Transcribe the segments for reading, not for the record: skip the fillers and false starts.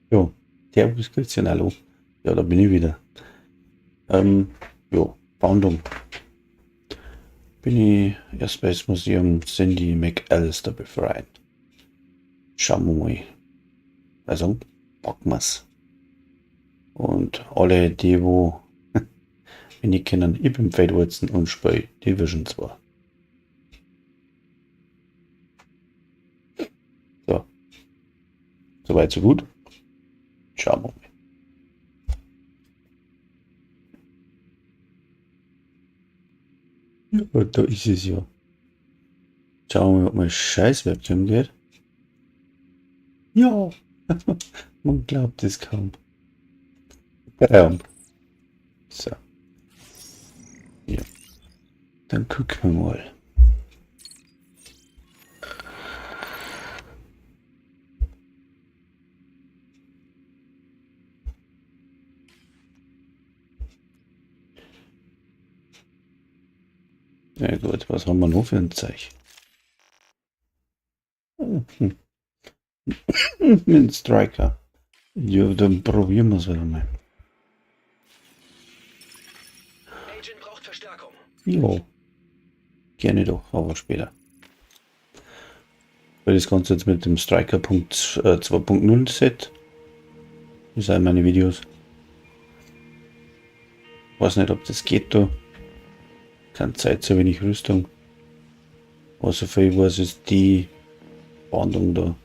Jo, Servus Christian, hallo. Ja, da bin ich wieder. Jo, Fahndung. Bin ich erst bei das Museum Cindy McAllister befreien. Schauen wir mal. Also, packen wir's. Und alle, die wo mich nicht kennen, ich bin Feldwurzen und spiele Division 2. So. Soweit, so gut. Schauen wir mal. Ja, da ist es ja. Schauen wir mal, ob mein scheiß Webcam geht. Ja, man glaubt es kaum. Raum. So. Ja. Dann gucken wir mal. Ja gut, was haben wir noch für ein Zeug? Mit dem Striker. Ja, dann probieren wir's wieder mal. Agent braucht Verstärkung. Ja. Gerne doch, aber später. Weil das Ganze jetzt mit dem Striker Punkt 2.0 Set. Das sind meine Videos. Weiß nicht, ob das geht da. Keine Zeit, zu wenig Rüstung. Was so viel ich weiß, ist die Wandlung da.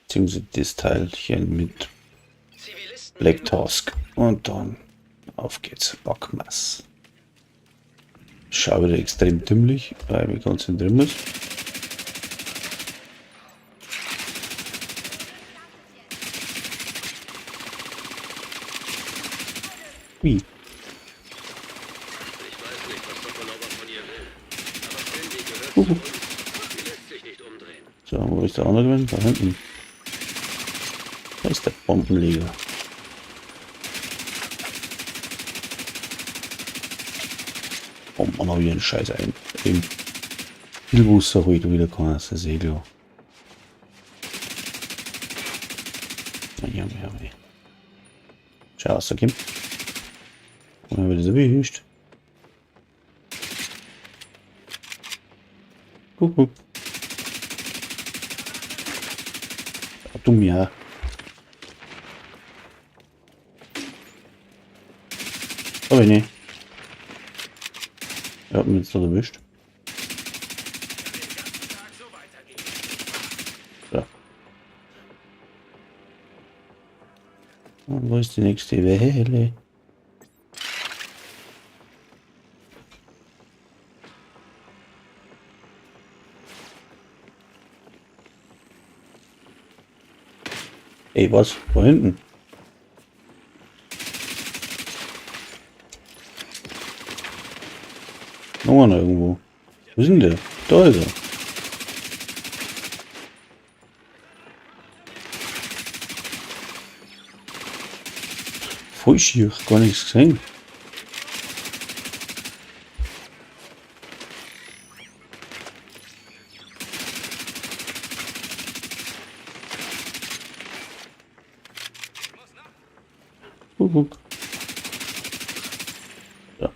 Beziehungsweise das Teilchen mit Zivilisten Black Task. Und dann auf geht's. Backmass. Schau wieder extrem dümmlich, weil ich mich konzentrieren muss. Wie? Ich weiß nicht, was Sokolova von ihr will. Aber Cindy gehört zu uns. Sie lässt sich nicht umdrehen. So, wo ist der andere gewesen? Da hinten. Da ist der Bombenleger. Oh Mann, hab ich einen Scheiß ein. Im Hilbusser hol ich wieder keiner, das ist eh klar. Ja, ja, ja. Schau, was da kommt. Und dann wird es erwischt. Kuckuck. Ah, dumm, ja. Hab ich nicht. Er hat mich jetzt noch erwischt. So. Und wo ist die nächste Welle? Ey, was? Wo hinten? Noch einer irgendwo. Wo ist denn der? Da ist er. Voll schier, gar nichts gesehen. Guck. So.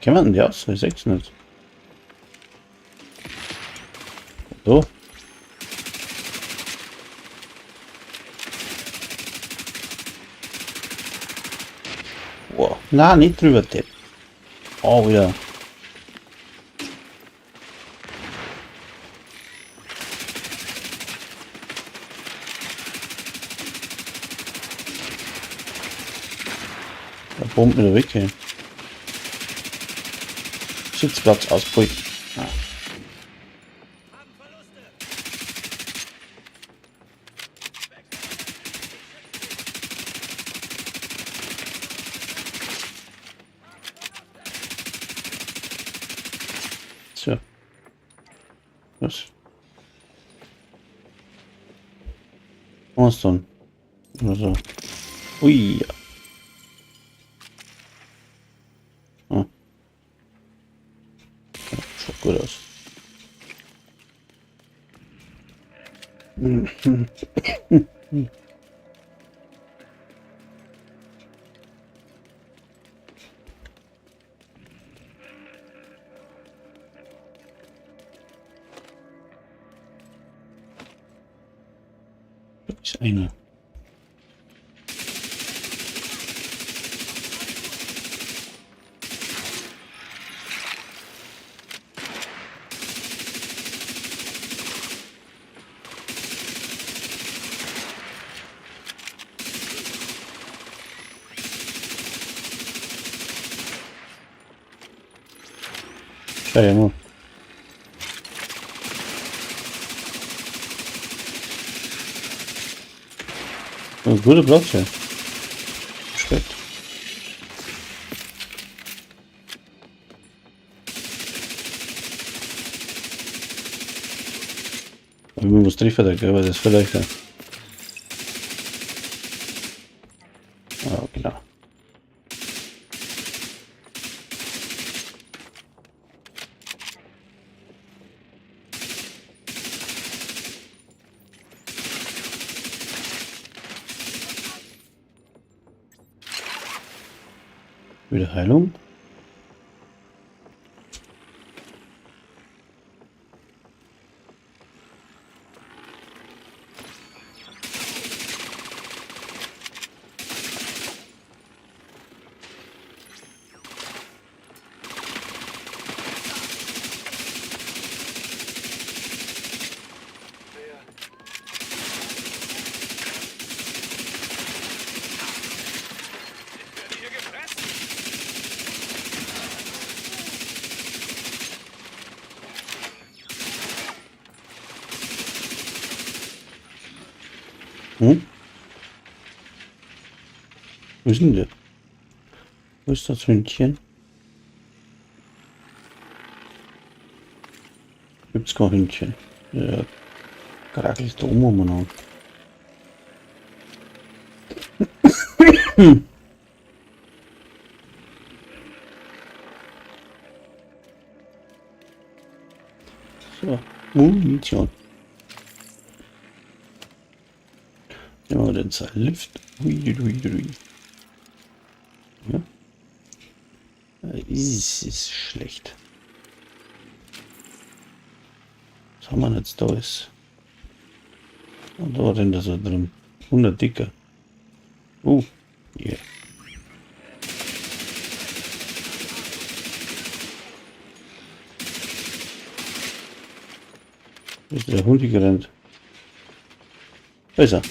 Kennen wir denn die aus? Ich seh's nicht. So. Boah. Na, nicht drüber tippen. Oh, wieder. Da bombt wieder weg, ey. Sitzplatz ausbrüchen. Ah. So. Was? Was denn? Also. Ui. Ah. gut aus. Da ist einer. Schau ja mal. Ein guter Platz hier. Respekt. Aber man muss treffen da, gell, weil das vielleicht. Ja, genau. Wieder Heilung. Hm? Wo ist denn der? Wo ist das Hündchen? Gibt's kein Hündchen. Ja, krackelt da oben umeinander. So, Munition. Nehmen wir den Lift. Ui, ui, ui. Ja. Ist schlecht. Was haben wir denn jetzt da ist? Und da rennt er so drin. 100 dicker. Yeah. Ist der Hund gerannt? Da ist er.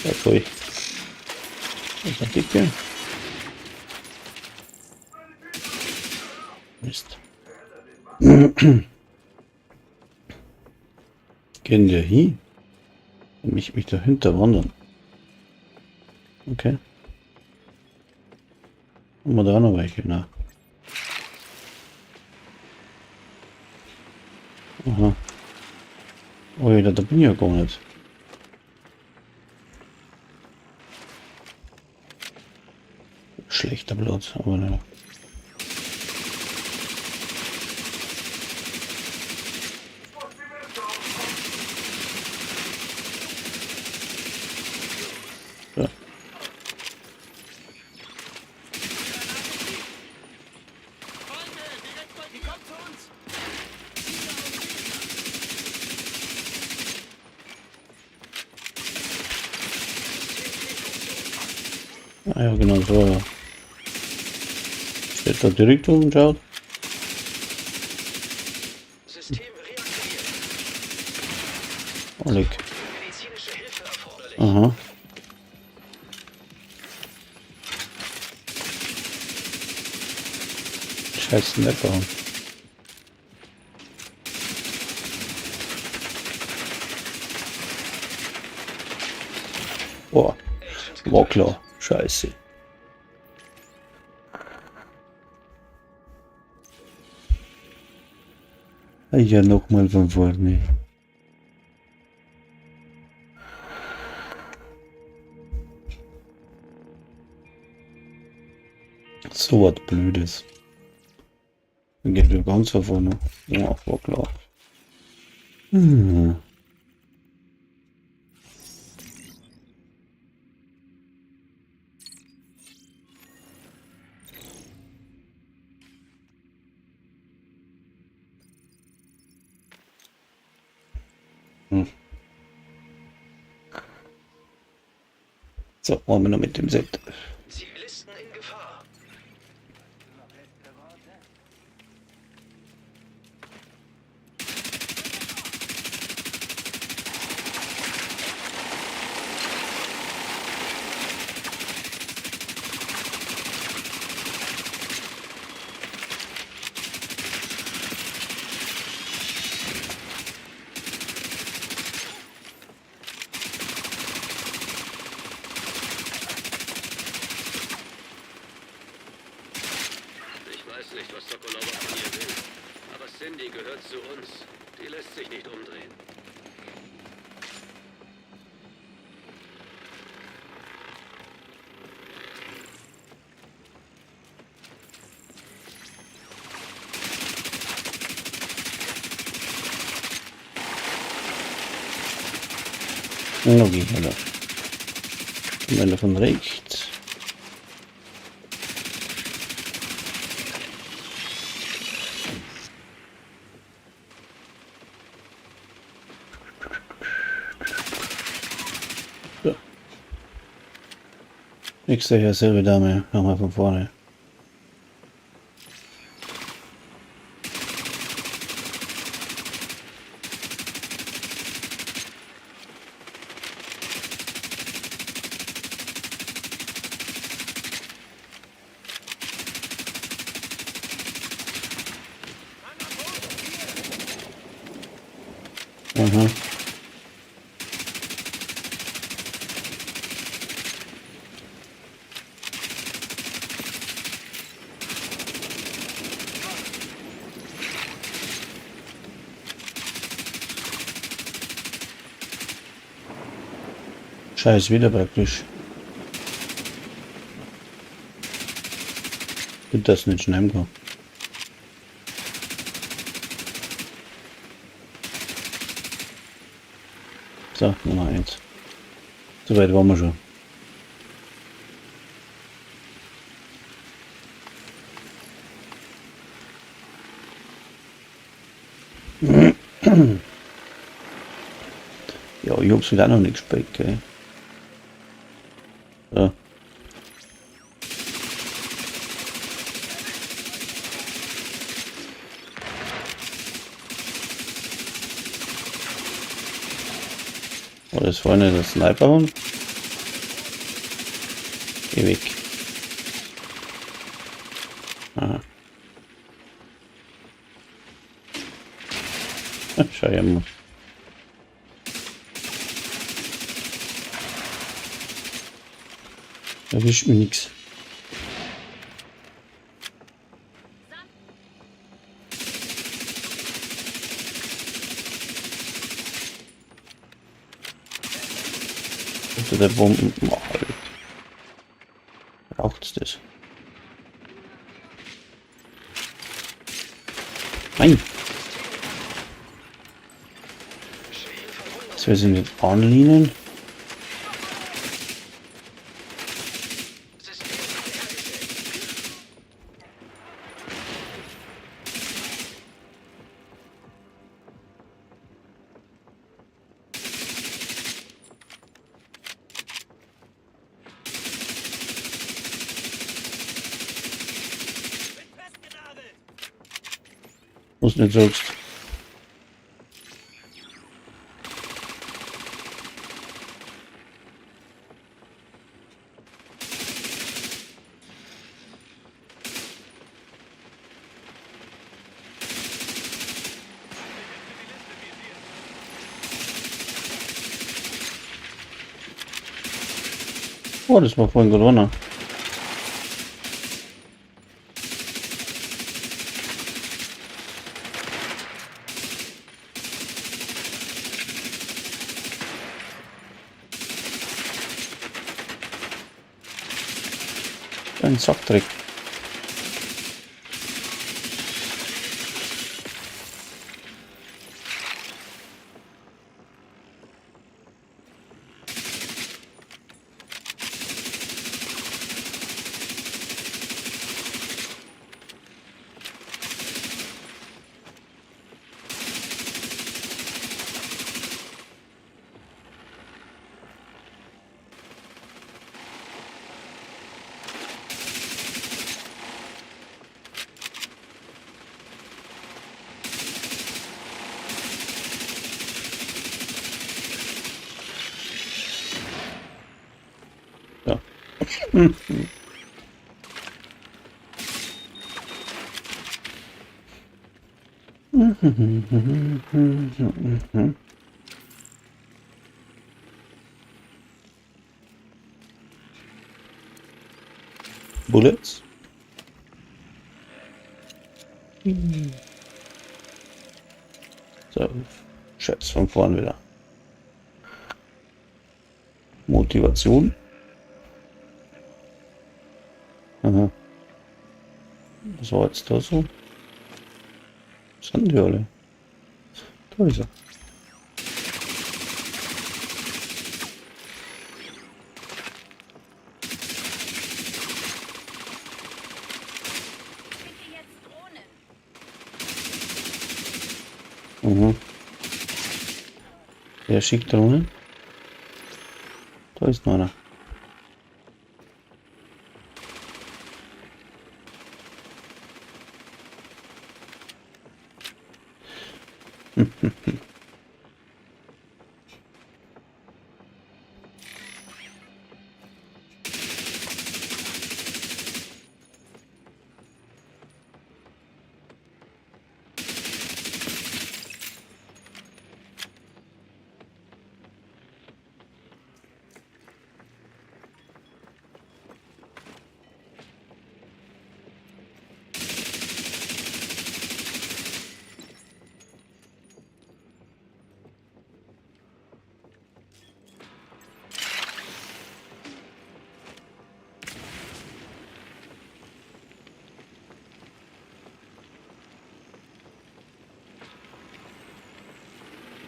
Ja, pfui. Das ist ein Dicke. Mist. Gehen wir hin? Mich dahinter wandern. Okay. Haben wir da auch noch welche? Na. Aha. Oh ja, da bin ich ja gar nicht. Schlechter Platz, aber naja. Ja. Ah ja, genau so. Steht da direkt und schaut. System reaktiviert. Oh, leck. Medizinische Hilfe erforderlich. Aha. Scheiß Sniper. Boah, war klar. Scheiße. Ja, nochmal von vorne. So was Blödes. Dann geht wir ganz von vorne. Ja, war klar. Hm. Hm. So, wollen wir noch mit dem Set. Zivilisten in Gefahr. Ich weiß nicht, was Sokolova von ihr will. Aber Cindy gehört zu uns. Die lässt sich nicht umdrehen. Na, gehen wir da. Und einer von rechts. So. Nächster hier, selbe Dame, nochmal von vorne. Aha. Scheiß wieder praktisch. Gut, dass nicht schnell kann. So, Nummer 1. Soweit waren wir schon. Ja, ich hab's wieder auch noch nicht gespielt, gell? So. Oh, das vorne der Sniperhund. Geh weg. Aha. Schau ja mal. Erwischt mich nix. Also der Bomben. Boah, braucht's das? Nein! Das wir sind jetzt anlehnen. Was nicht sagst. Oh, das war vorhin gewonnen. Ein Sackdreck. Bullets? So, Scheiß von vorn wieder. Motivation. Aha. Was war jetzt da so? Was sind die alle? Da ist er. Schicke jetzt Drohnen. Mhm. Der schickt Drohnen. Da ist noch einer.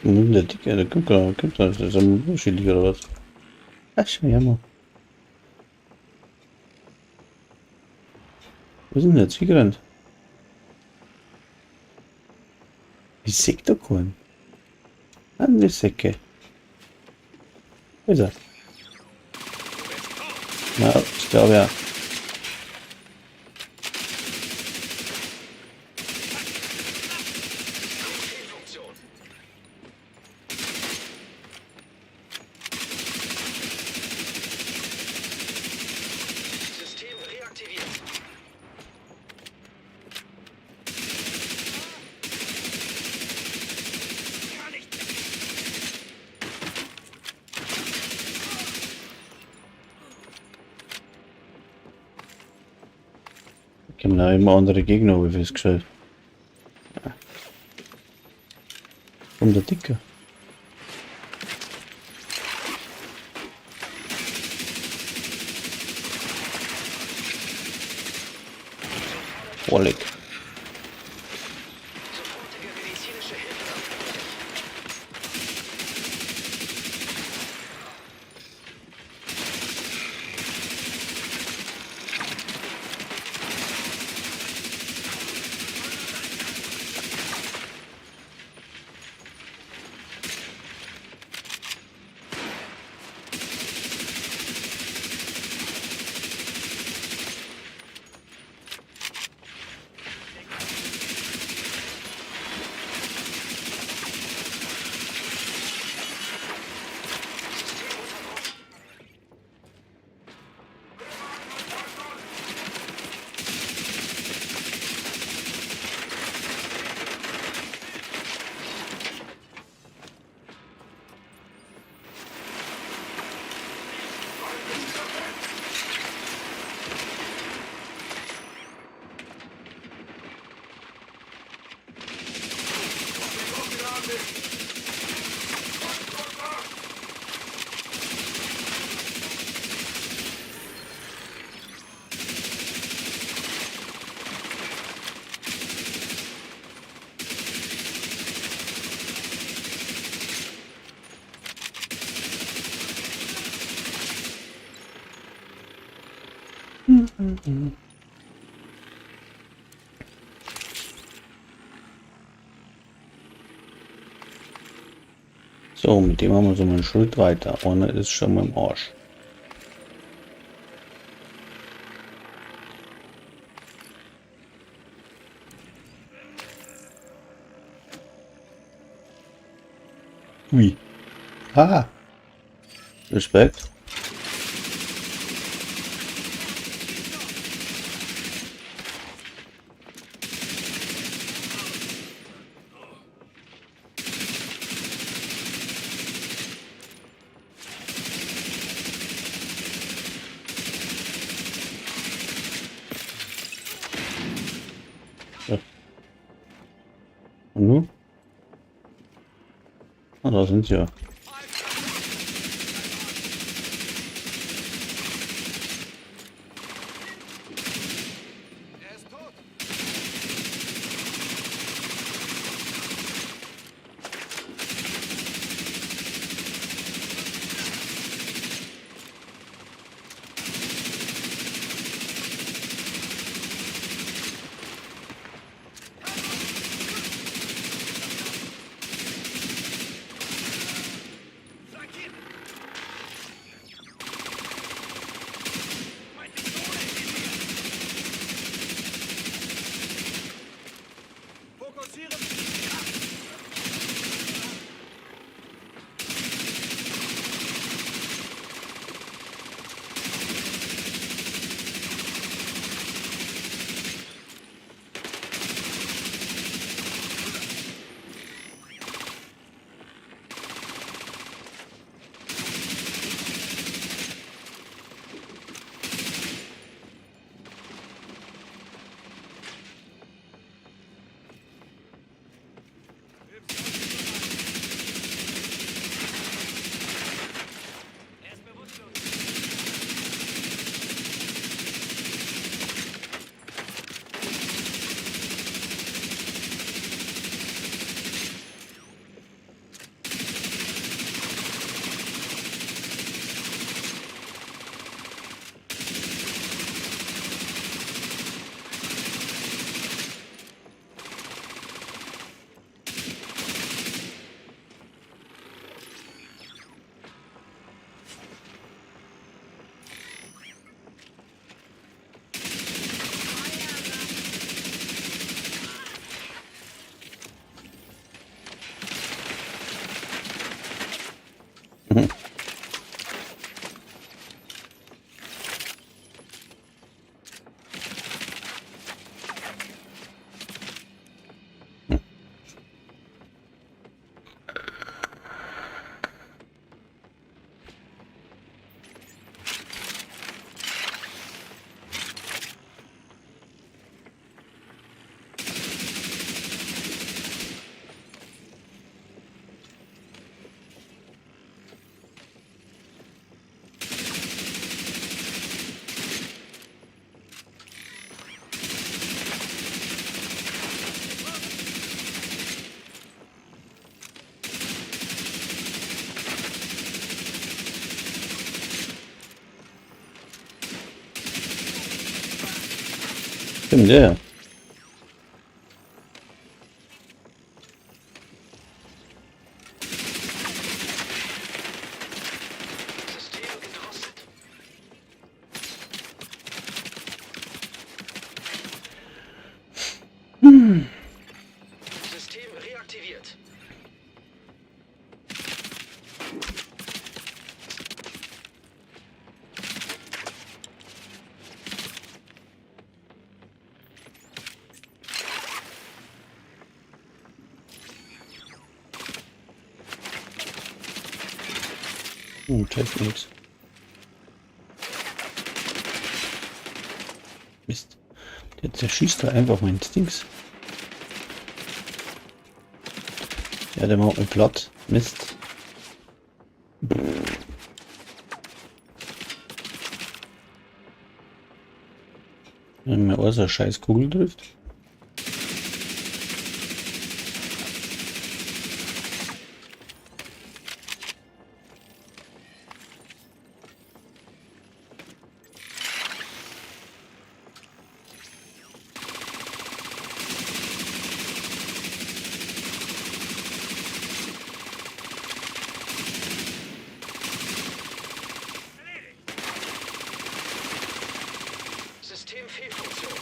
Der Dicke, der kommt gar nicht, das ist ein unterschiedlich oder was? Ach, schau her mal. Wo ist denn der jetzt hingerannt? Ich seh da keinen. An die Säcke. Wo ist er? Na, ich glaube ja. Fehlfunktion. System reaktiviert. Kann nicht. Kommen auch immer andere Gegner, habe ich festgestellt. Ja. Kommt der Dicke. Vorleg. Sofortige medizinische Hilfe erforderlich. System unterbrochen. So, mit dem haben wir so einen Schritt weiter. Einer ist schon mal im Arsch. Ui. Ah. Respekt. Da sind sie ja. Er ist tot. Flankiert! Meine Pistole in mir! Fokussiere! Er ist bewusstlos. Stimmt, ja, ja. System gedrosselt. System reaktiviert. Technics. Mist. Der zerschießt da einfach mein Dings. Ja, der macht mich platt. Mist. Wenn mir auch so eine scheiß Kugel trifft. Systemfehlfunktion.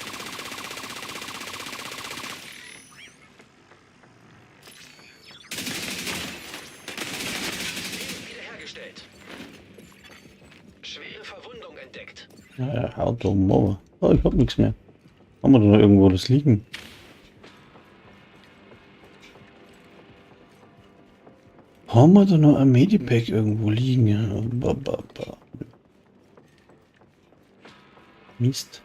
System wiederhergestellt. Schwere Verwundung entdeckt. Ja, haut doch mal. Oh, ich hab nichts mehr. Haben wir da noch irgendwo das liegen? Haben wir da noch ein Medipack irgendwo liegen? Ja, ba, ba, ba. Mist.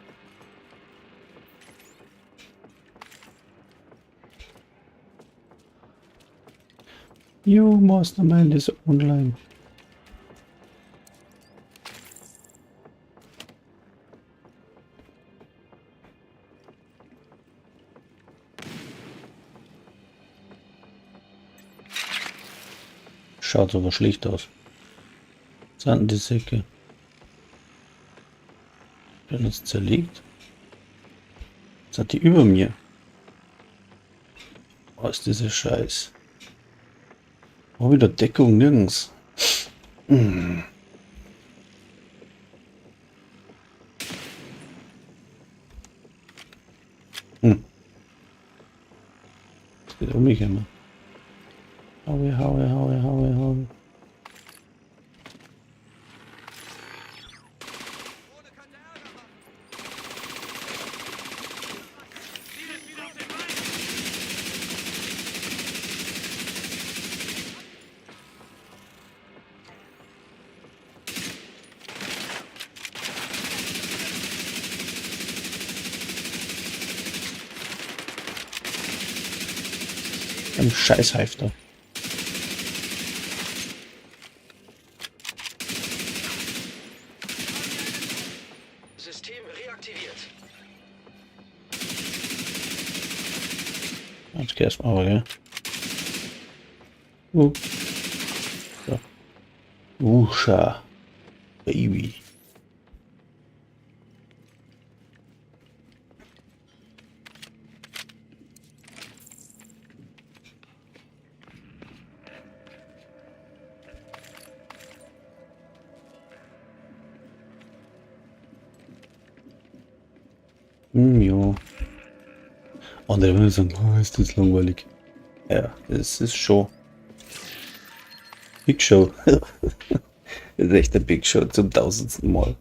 Jo, Mastermind ist online. Schaut aber schlecht aus. Sind die Säcke? Wenn es zerlegt. Sind die über mir? Was ist dieser Scheiß? Oh, wieder Deckung nirgends. Hm. Hm. Das geht um mich immer. Haue, haue, haue, haue, haue. Ein Scheißhalfter. System reaktiviert. Jetzt geh erstmal aber, gell? So. Usha. Baby. Hm, ja. Andere würden sagen, oh, ist das langweilig. Ja, das ist schon Big Show. Das ist echt eine Big Show zum 1000. Mal.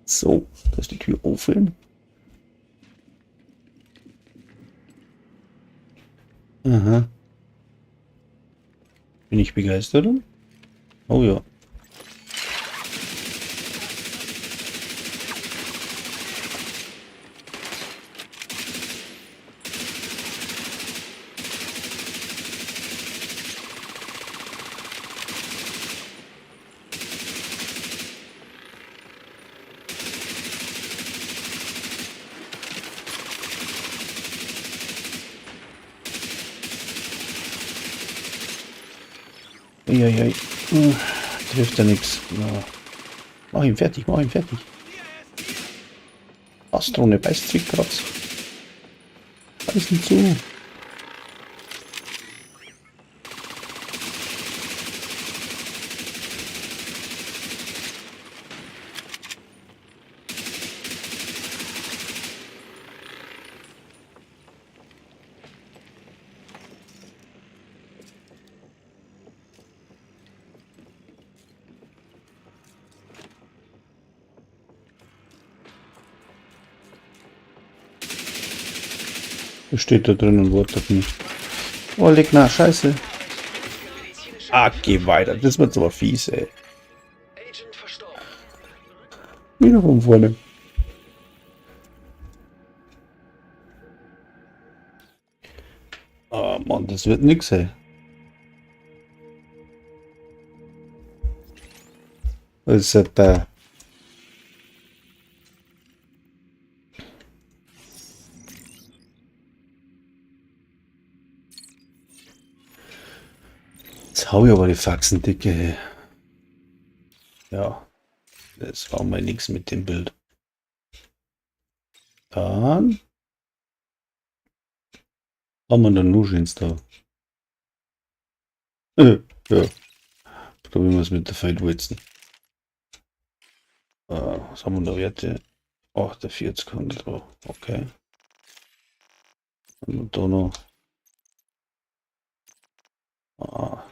So, da ist die Tür offen. Aha. Bin ich begeistert? Oh ja. Uiuiui. Trifft ja nix. Ja. Mach ihn fertig, mach ihn fertig. Astrone, beißt Zwickkratz. Beiß ihn zu. Er steht da drin und wartet nicht. Oh, leg nach, scheiße. Ah, geh weiter. Das wird aber fies, ey. Wieder von vorne. Ah, Mann, das wird nix, ey. Was ist da? Jetzt hau ich aber die Faxen dicke, ey. Ja, das war mal nix mit dem Bild. Dann haben wir dann nur schön da. Ja. Probieren wir es mit der Feldwurzel. Was haben wir da Werte? 48 kommt drauf. Okay. Und da noch. Ah.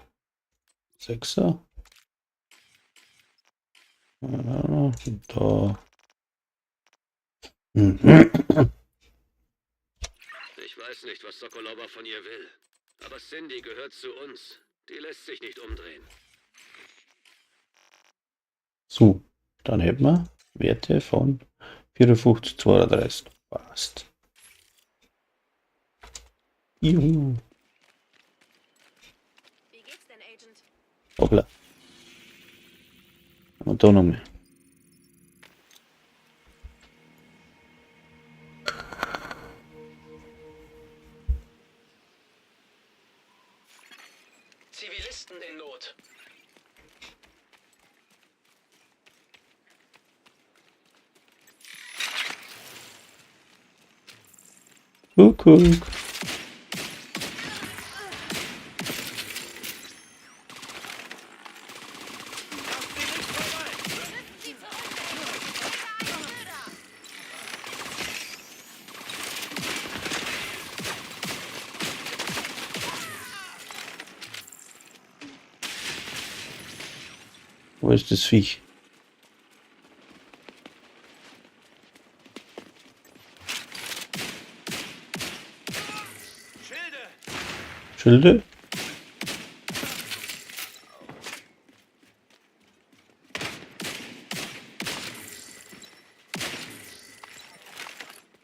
6er. Da. Ich weiß nicht, was Sokolova von ihr will. Aber Cindy gehört zu uns. Die lässt sich nicht umdrehen. So, dann hätten wir Werte von 54, 32. Passt. Juhu. Hoppla. Und da nochmal. Zivilisten in Not. Kuckuck. Wo ist das Viech? Schilde! Schilde?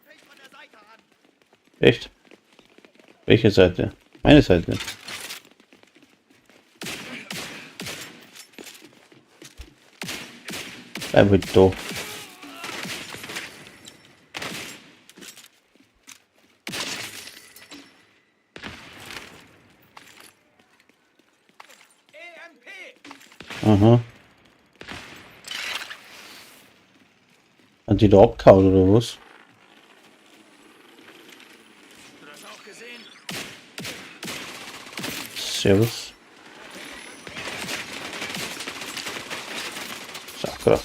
Fängt von der Seite an! Echt? Welche Seite? Meine Seite. Bleib halt da. EMP! Aha. Hat die da abgehauen oder was? Hast du das auch gesehen? Servus. Sakra.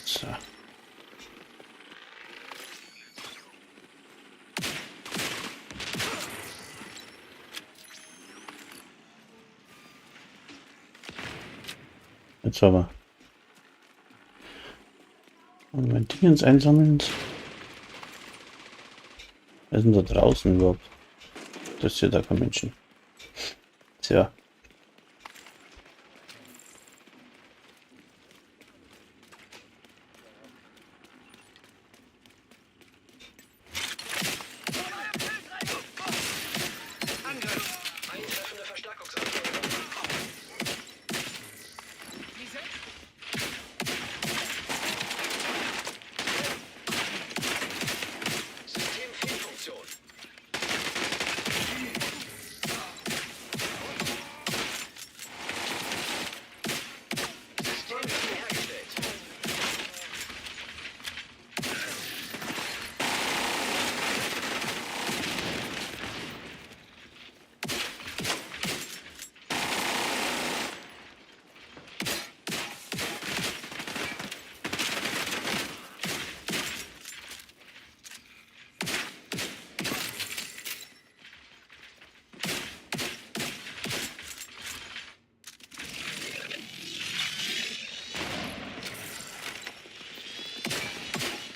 So. Jetzt aber. Und mein Dingens einsammeln. Wer ist denn da draußen überhaupt? Das ist ja da kein Menschen. Tja. Angriff! Eintreffende Verstärkungsanforderung. Diese? Systemfehlfunktion. System wiederhergestellt.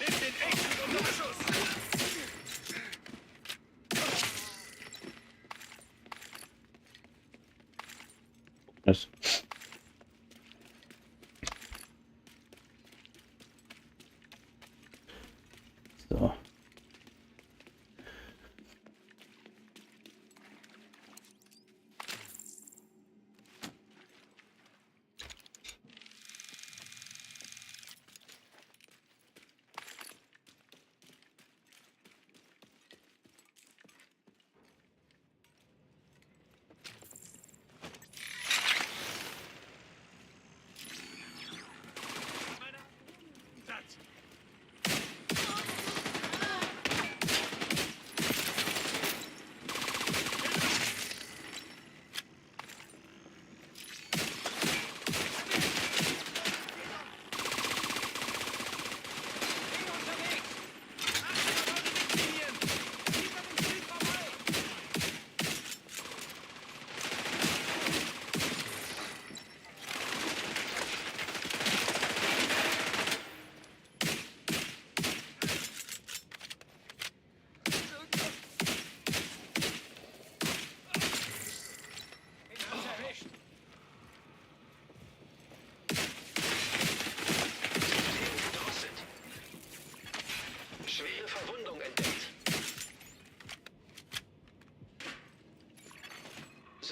Nimm den Echten unter Beschuss! Was? So. Satz!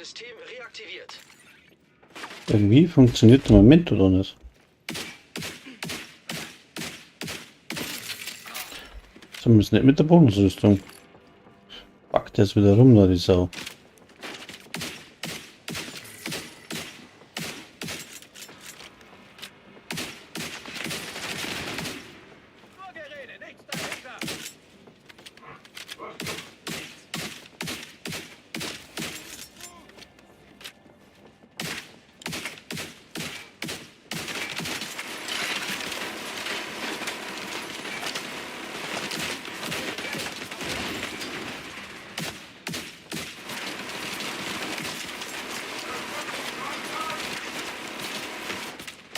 System reaktiviert. Irgendwie funktioniert der Moment oder nicht? Zumindest nicht mit der Bonusrüstung. Packt jetzt wieder rum, da die Sau. Nur Gerede, nichts dahinter!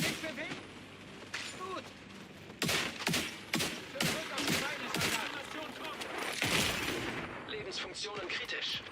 Nicht bewegen! Gut! Zurück auf die Beine, Soldat! Nation kommt! Lebensfunktionen kritisch.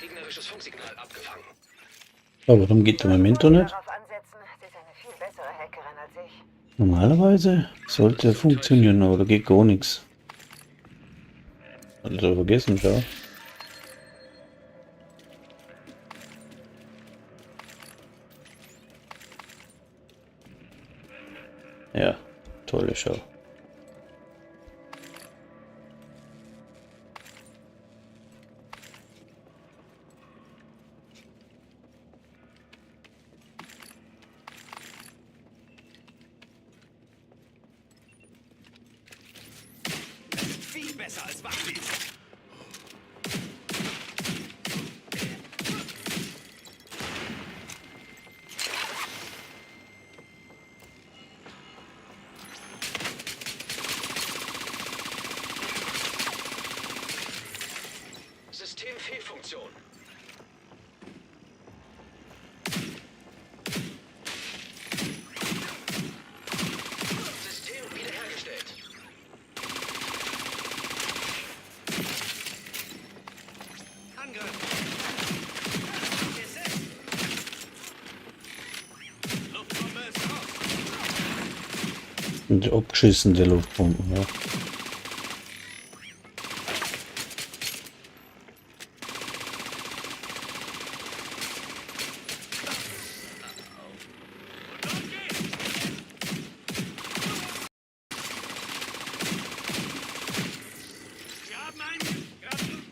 Gegnerisches Funksignal abgefangen. Aber warum geht der Memento nicht? Darauf ansetzen, sie ist eine viel bessere Hackerin als ich. Normalerweise sollte er funktionieren, aber da geht gar nichts. Hat er vergessen, schau. Ja, tolle Show. Das ist viel besser als Wachdienst! Systemfehlfunktion. System wiederhergestellt. Angriff! Gesetzt! Luftbombe ist raus! Und abgeschissen, die Luftbomben, ja. Und los geht's! Wir haben einen... Graben...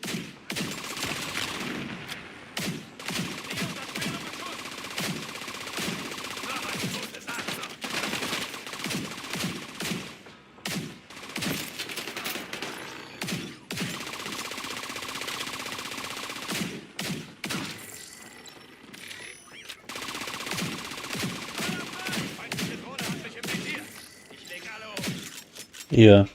Stehe unter schwerem Beschuss! Noch ein totes Arschloch! Feindliche Drohne hat mich im Visier. Ich leg alle um. Ja.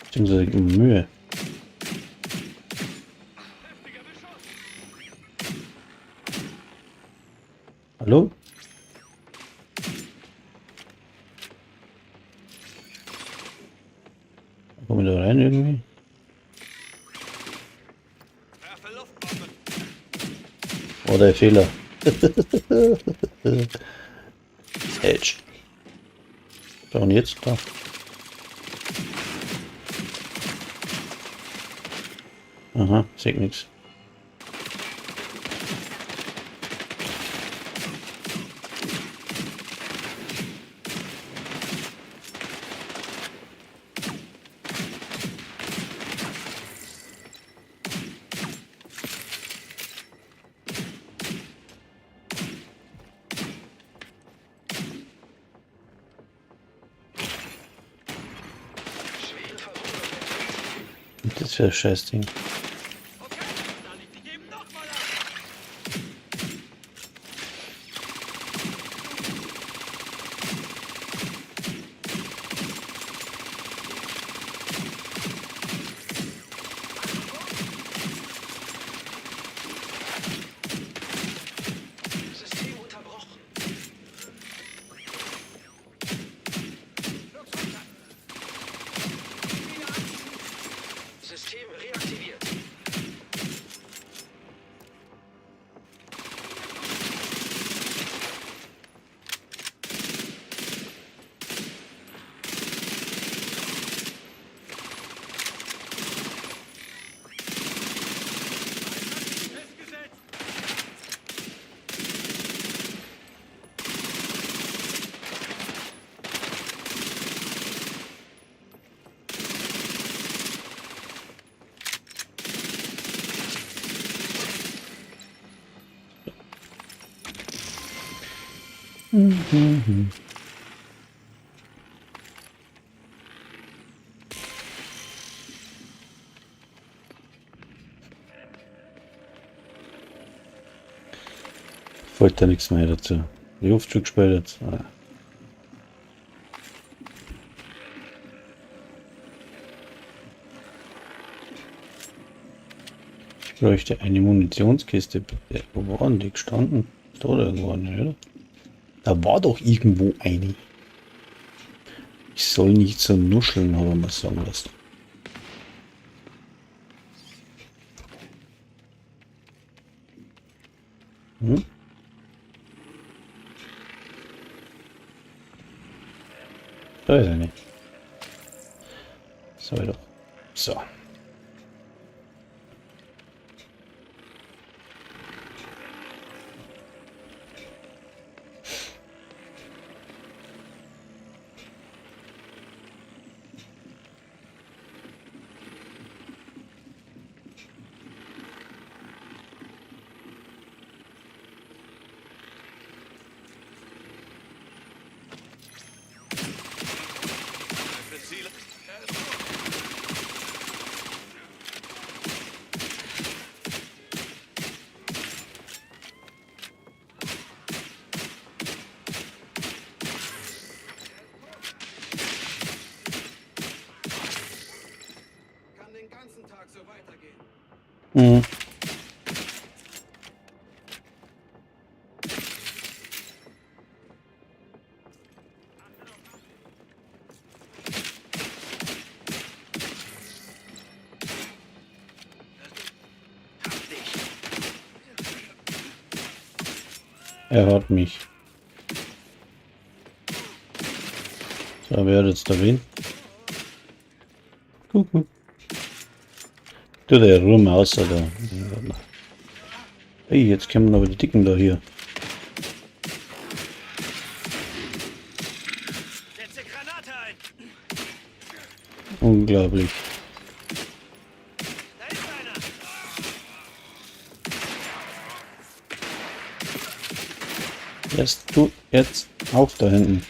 Beziehungsweise gib mir Mühe. Heftiger Beschuss. Hallo? Kommen wir da rein irgendwie? Oh, der Fehler. Edge. So, und jetzt da. Aha, seht nichts. Das wäre ein Scheißding. Okay, dann leg dich eben nochmal an. System unterbrochen. System reaktiviert. Festgesetzt. Fällt da nichts mehr dazu. Die oft schon gespielt. Ah. Ich bräuchte eine Munitionskiste, bitte. Wo waren die gestanden? Da irgendwo eine, oder? Da war doch irgendwo eine. Ich soll nicht so nuscheln, aber mal sagen lassen. Hm? Da ist eine. So, doch. So. Ziel. Kann den ganzen Tag so weitergehen. Mhm. Er hat mich. So, wer hat jetzt da wen? Kuckuck. Tu der rum außer da. Hey, jetzt kommen aber die Dicken da hier. Setze Granate ein. Unglaublich. Da ist einer. Jetzt du jetzt auf da hinten.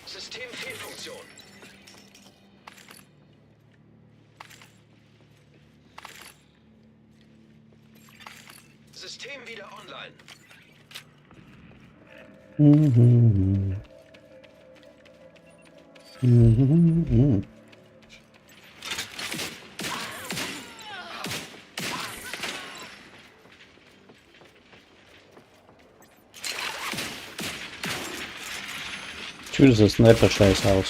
Systemfehlfunktion. System wieder online. Mhm. Mhm. Schon wieder so Sniper-Scheiß aus.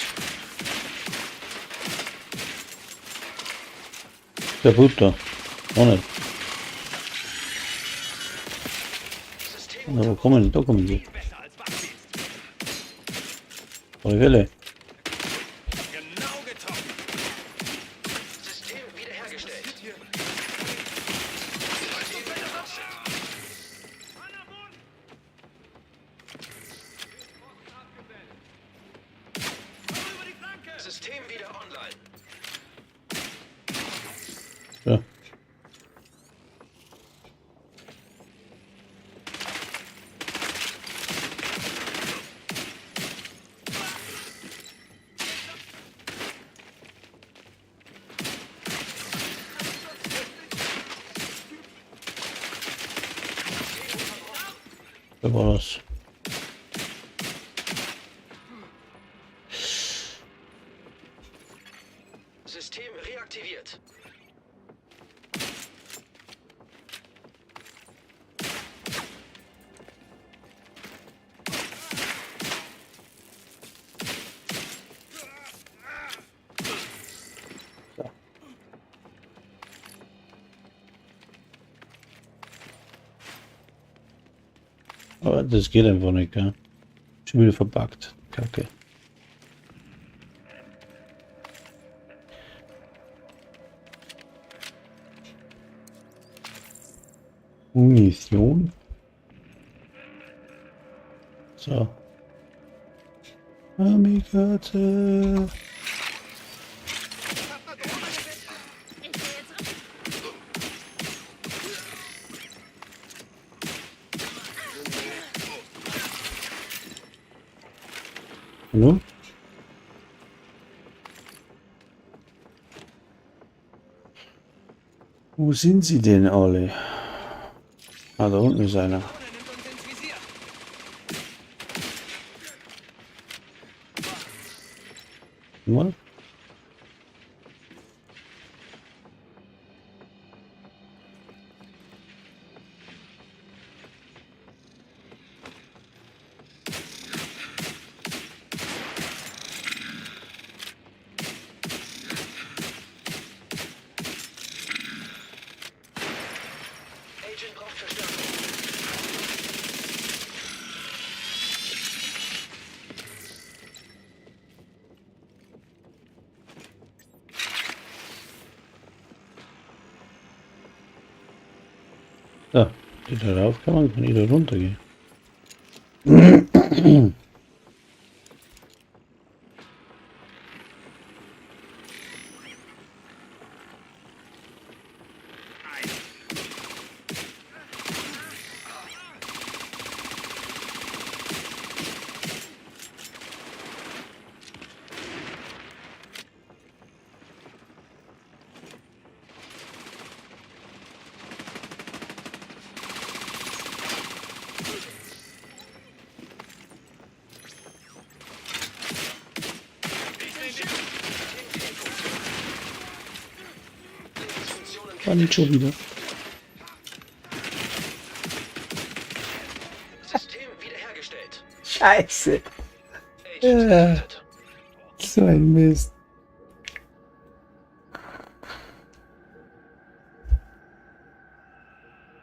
Der Butter. Auch nicht. Na, wo kommen die? Da kommen die. Alle Fälle. Genau getroffen. System wiederhergestellt. System wieder online. So. Da war das. System reaktiviert. Aber das geht einfach nicht, gell? Schon wieder verpackt. Kacke. Munition. So. Kamikaze. Nun? Wo sind sie denn alle? Ah, da unten ist einer. Mal. Agent braucht Verstärkung. Da, geht da rauf kann man, kann ich da runtergehen. War nicht schon wieder. System wiederhergestellt. Scheiße. Agent Ja. getötet. So ein Mist.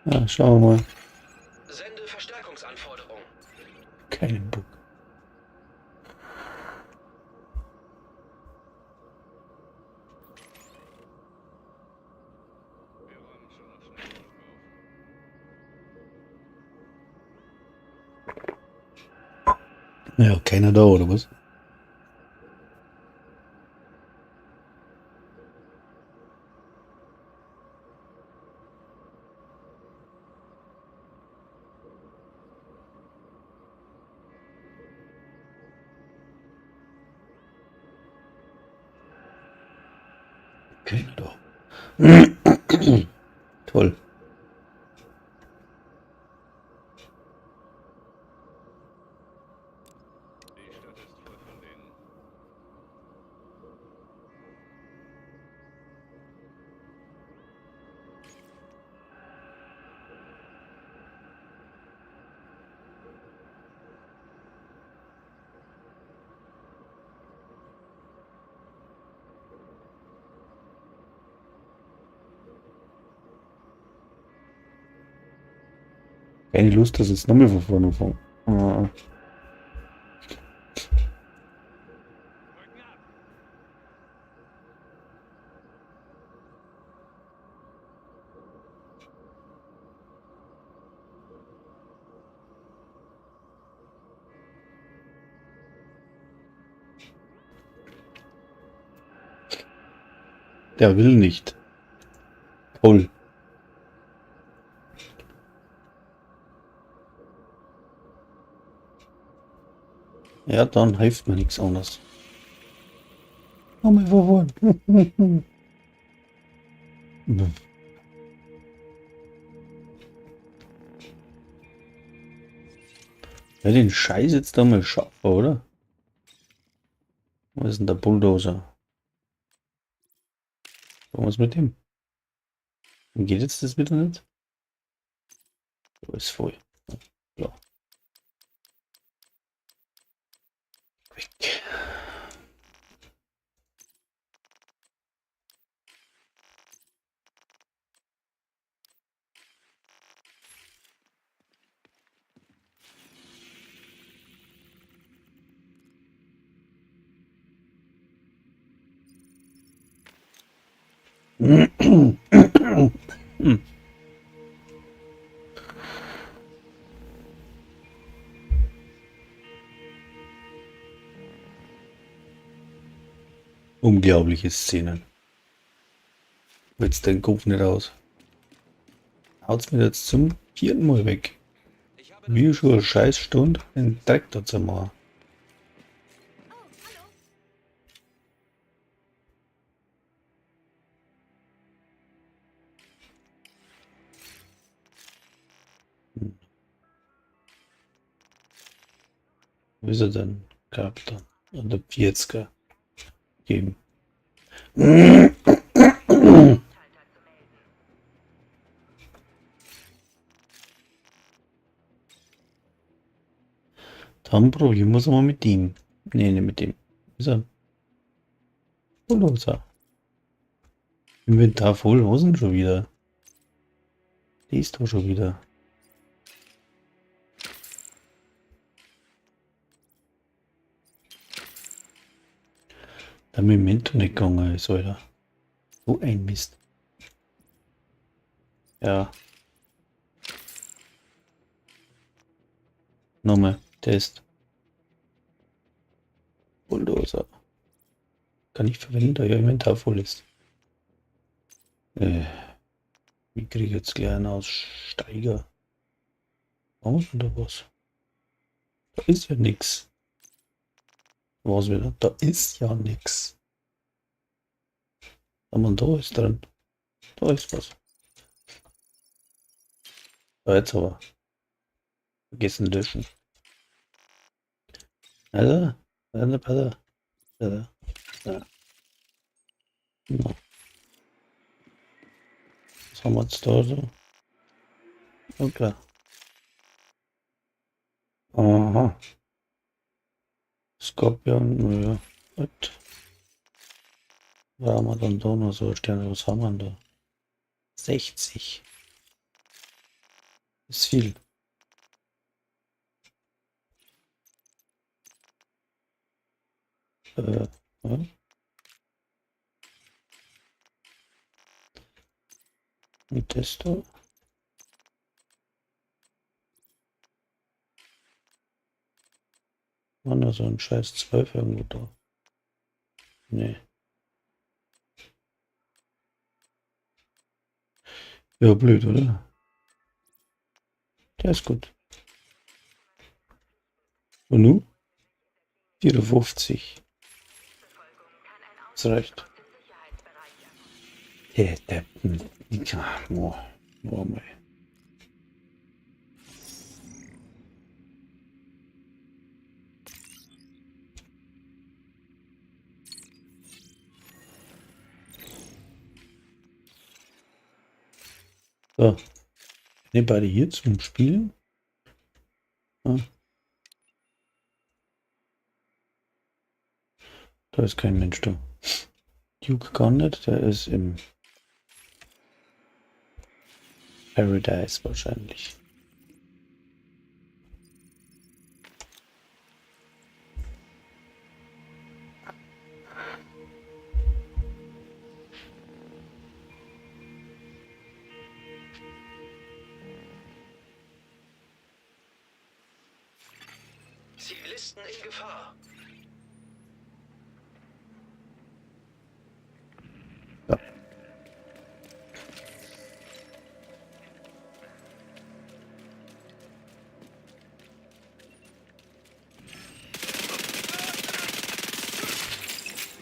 Ja, schauen wir mal. Sende Verstärkungsanforderung. Keinen Bock. Ja, keiner da, oder was? Keiner da. Toll. Die Stadt ist voll von denen. Keine Lust, dass jetzt nochmal von vorne anfangen. Ah. Rücken ab. Der will nicht. Toll. Ja, dann hilft mir nichts anderes. Nochmal von vorne. Ja, den Scheiß jetzt da mal schaffen, oder? Wo ist denn der Bulldozer? Was mit dem? Geht jetzt das wieder nicht? Da ist voll. Ja. Weg. Unglaubliche Szenen. Jetzt den Kopf nicht aus. Haut's mir jetzt zum 4. Mal weg. Wie schon eine scheiß Stunde den Dreck da zu machen. Wo ist er denn? Charakter. Und der 40er geben. Dann probieren wir es mal mit ihm. Nee, nicht mit dem. Ist er? Bulldozer. Inventar voll, was denn schon wieder? Die ist doch schon wieder. Der Memento nicht gegangen ist, Alter. So ein Mist. Ja. Nochmal. Test. Bulldozer. Kann ich verwenden, da ja Inventar voll ist. Wie kriege ich jetzt gleich einen Aussteiger? Warum ist denn da was? Da ist ja nix. Was wieder? Da ist ja nix. Aber da ist drin. Da ist was. Da jetzt aber. Vergessen löschen. Also, also, also, ja. Ja. Was haben wir jetzt da so? Okay. Aha. Skorpion, ja. Gut. Was haben wir dann da noch so Sterne? Was haben wir denn da? 60. Ist viel. Ja. Und das da? War da so ein scheiß 12 irgendwo da? Nee. Ja, blöd, oder? Der ist gut. Und nun? 54. Das reicht. Der, der, ja, oh, oh mein. So. Anybody hier zum Spielen? Ah. Da ist kein Mensch da. Duke kann nicht, der ist im Paradise wahrscheinlich. Zivilisten in Gefahr. Ja.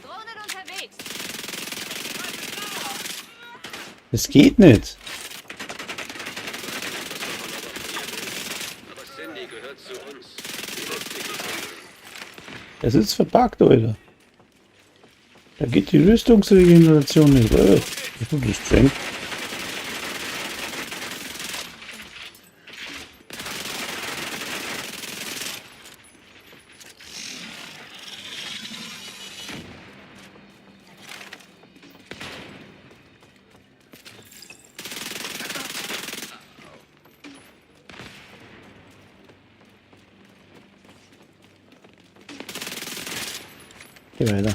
Drohnen unterwegs. Das geht nicht. Aber Cindy gehört zu uns. Die lässt sich nicht umdrehen. Das ist verpackt, Alter. Da geht die Rüstungsregeneration nicht. Das ist das streng. Geh weiter.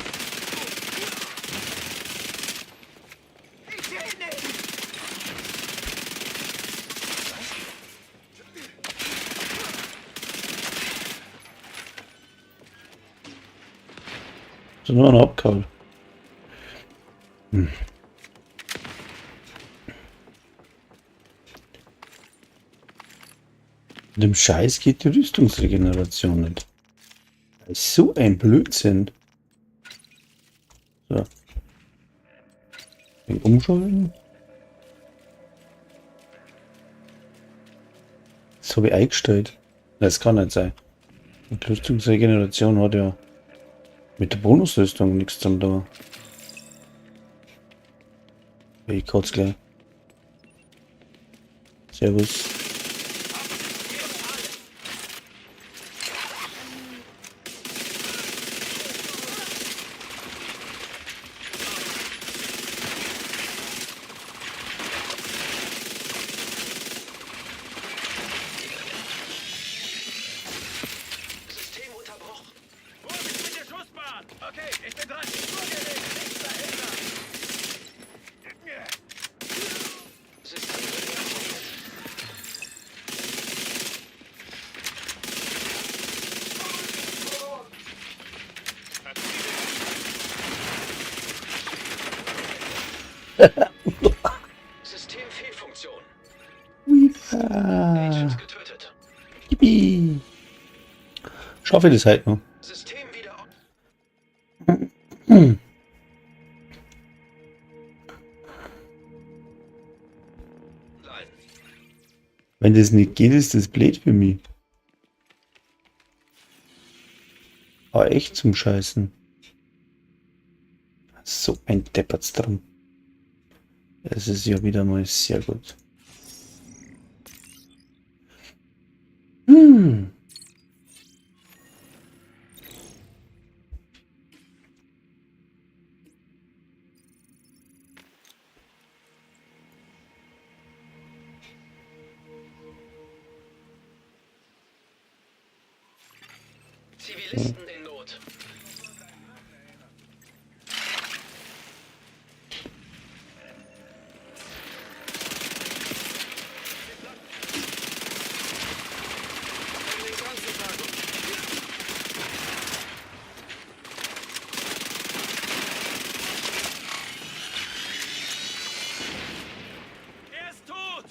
So, nur noch abgehauen. Mit dem Scheiß geht die Rüstungsregeneration nicht. Das ist so ein Blödsinn. So. Den umschalten. Das habe ich eingestellt. Das kann nicht sein. Die Rüstungsregeneration hat ja mit der Bonusrüstung nichts zu tun. Ich kotze gleich. Servus. System unterbrochen. Vorsicht mit der Schussbahn! Okay, ich bin dran. Vorgelegt, nichts dahinter. System reaktiviert. Systemfehlfunktion. Ah. Agent getötet. Yippie. Schaffe ich das heute noch? System wieder online. Wenn das nicht geht, ist das blöd für mich. Aber echt zum Scheißen. So ein Deppert's dran. Das ist ja wieder mal sehr gut. Hm. Zivilisten in Not. Den ganzen Tag. Er ist tot!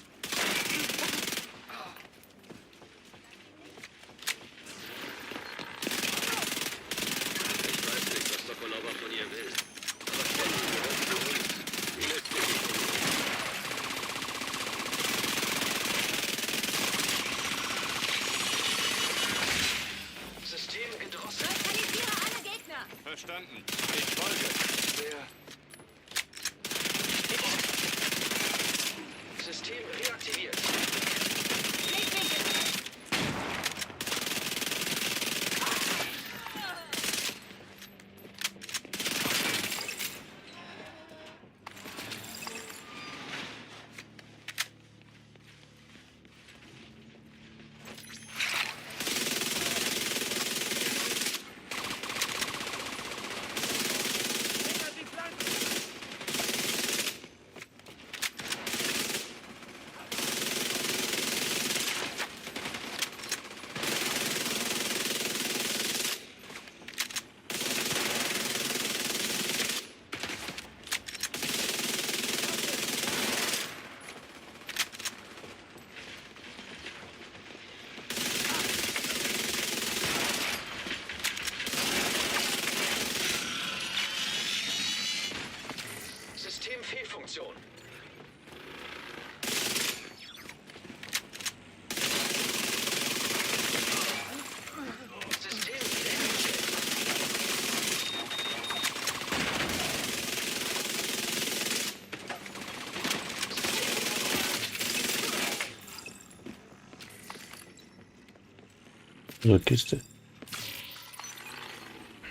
So eine Kiste.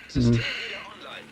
System wieder online.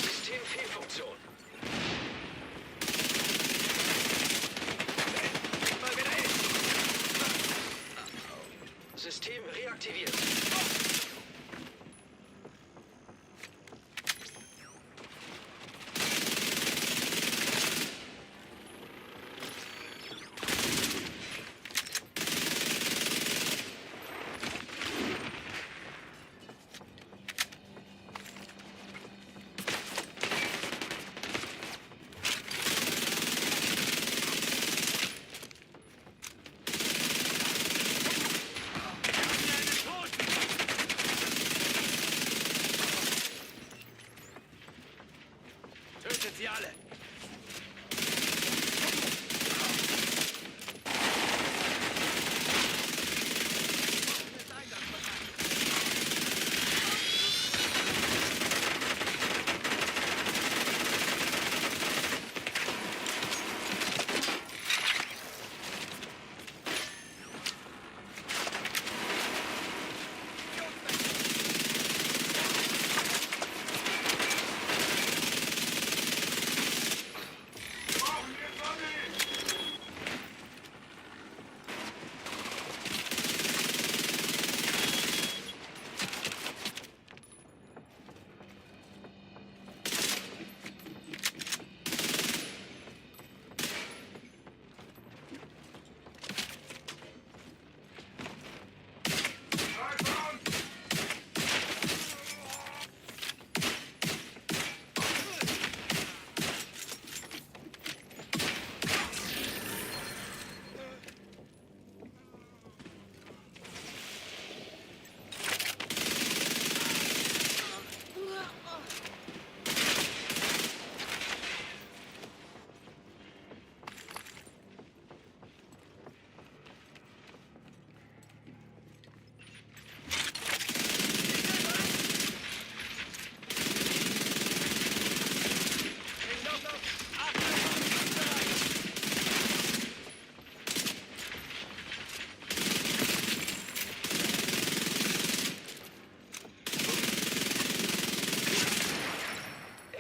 Systemfehlfunktion. Mal wieder hin. System reaktiviert. Tötet sie alle.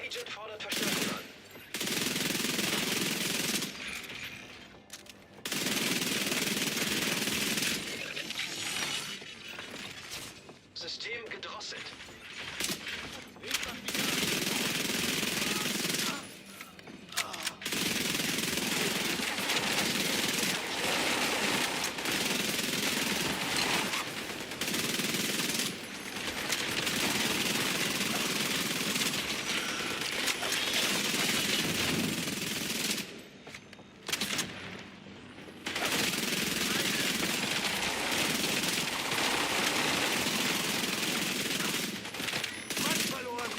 Agent fordert Verstärkung an. System gedrosselt. Mann verloren.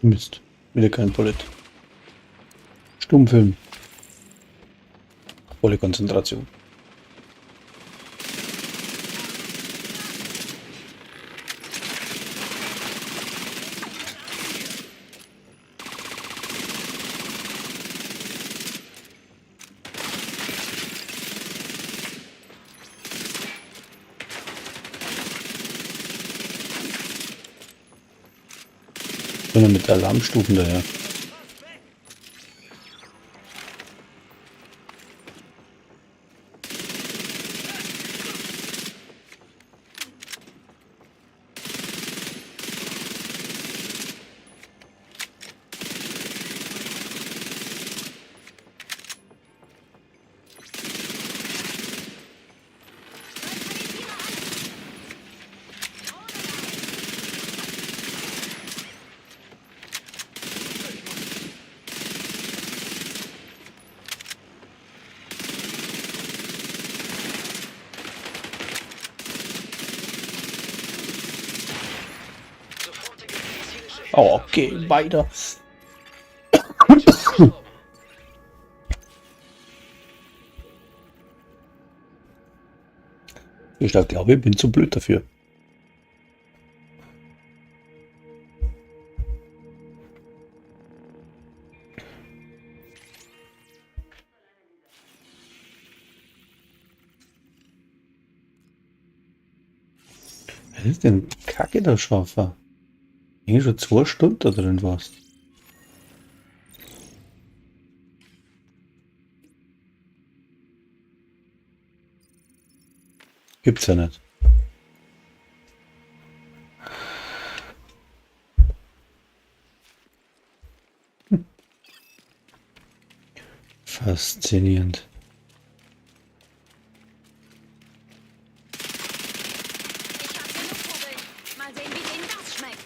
Mist. Wieder kein Bullet. Stummfilm. Volle Konzentration. Immer mit Alarmstufen daher. Oh, okay, weiter. Ich glaube, ich bin zu blöd dafür. Was ist denn Kacke der Schafer? Eigentlich schon 2 Stunden da drin warst. Gibt's ja nicht. Faszinierend. Ich hab genug Kugeln. Mal sehen, wie denen das schmeckt.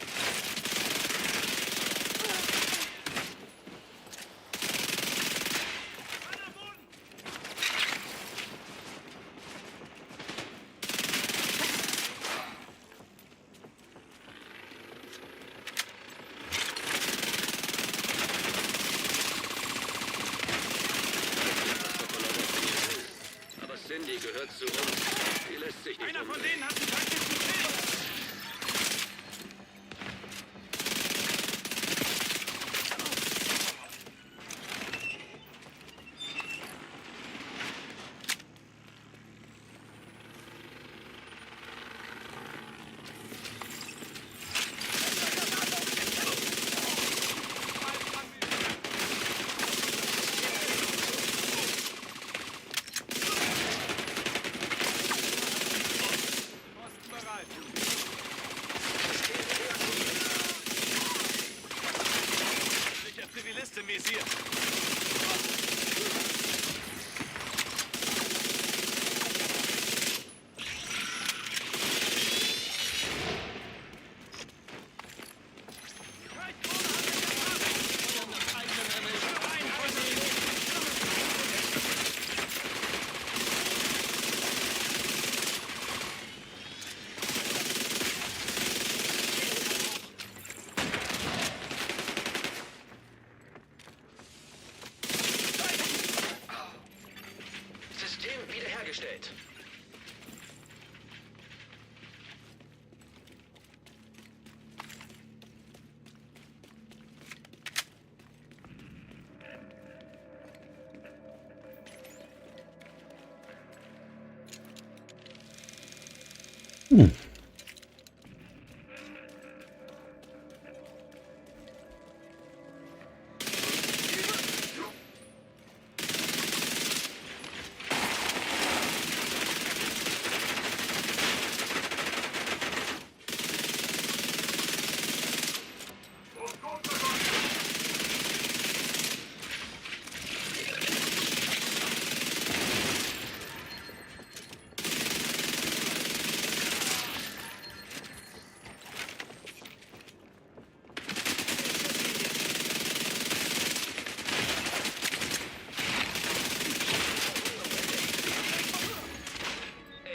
Aber Cindy gehört zu uns. Die lässt sich nicht Einer von umdrehen. denen hat einen taktischen Fehler. Sicher Zivilist im Visier. System wiederhergestellt.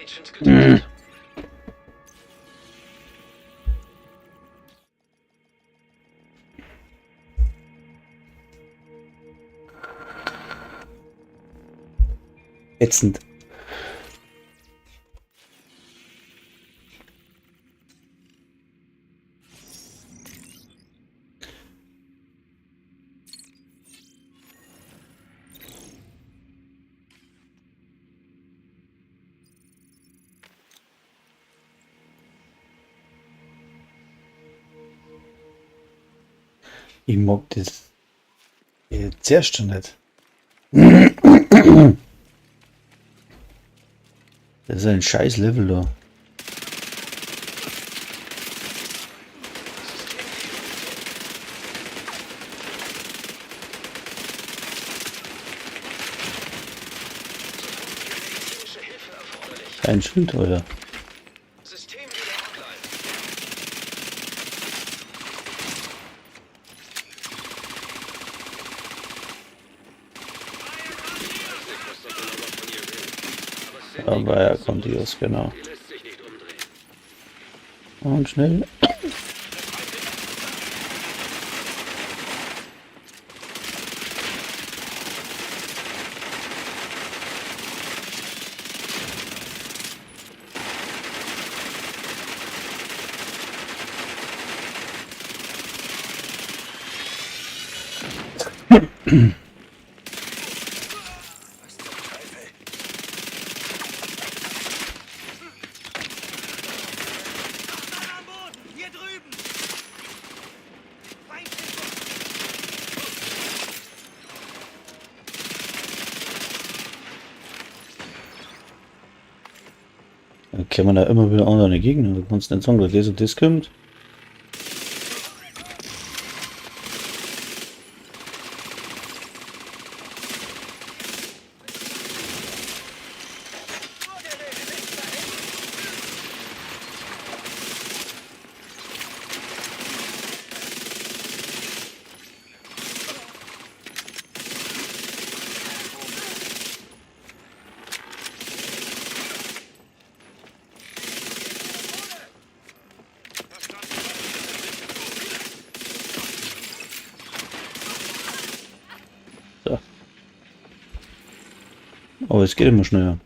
Agent getötet. Ätzend. Ich mag das zuerst schon nicht. Das ist ein scheiß Level da. Kein Schild, oder? System wieder online. Aber er kommt los, genau. Die lässt sich nicht umdrehen. Und schnell. Was zum Teufel? Mann am Boden! Hier drüben! Feindliche Dann kämen da immer wieder andere Gegner. Du kannst nicht sagen, dass das und das kommt. So. Aber es geht immer schneller.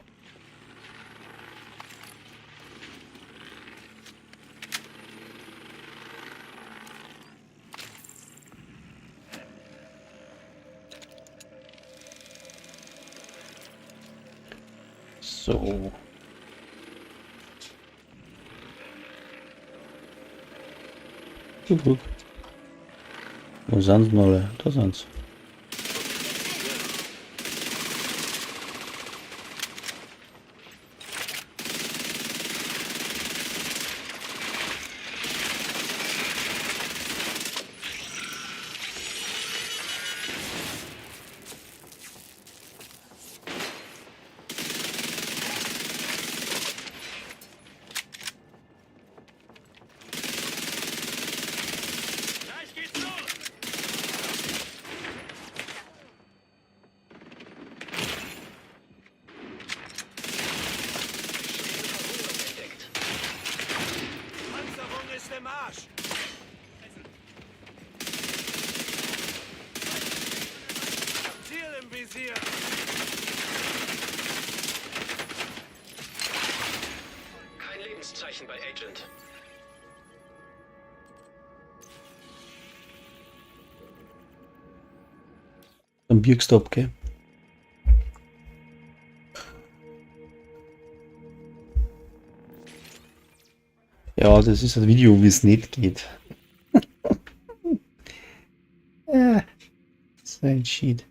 So. Guck, guck. Wo sind sie alle? Da sind sie. Gleich geht's los! Panzerung ist im Arsch! Ziel im Visier! Kein Lebenszeichen bei Agent. Am Bier gestoppt, gell? Ja, das ist ein Video, wie es nicht geht. Das ist ein Cheat.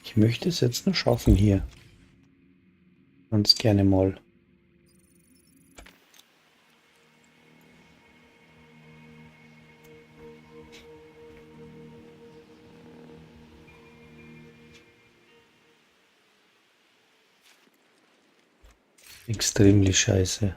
Ich möchte es jetzt noch schaffen hier. Ganz gerne mal. Extremely scheiße.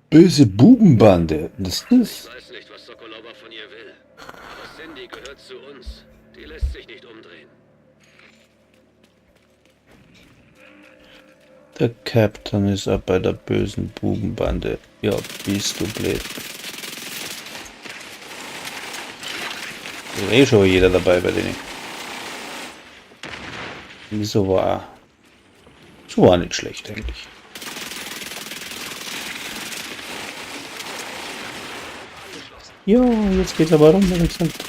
Böse Bubenbande. Das ist. Ich weiß nicht, was Sokolova von ihr will. Aber Cindy gehört zu uns. Die lässt sich nicht umdrehen. Der Captain ist auch bei der bösen Bubenbande. Ja, bist du blöd. Ist eh schon jeder dabei bei denen. Wieso war so war nicht schlecht eigentlich. Ja, jetzt geht's aber runter, wie gesagt.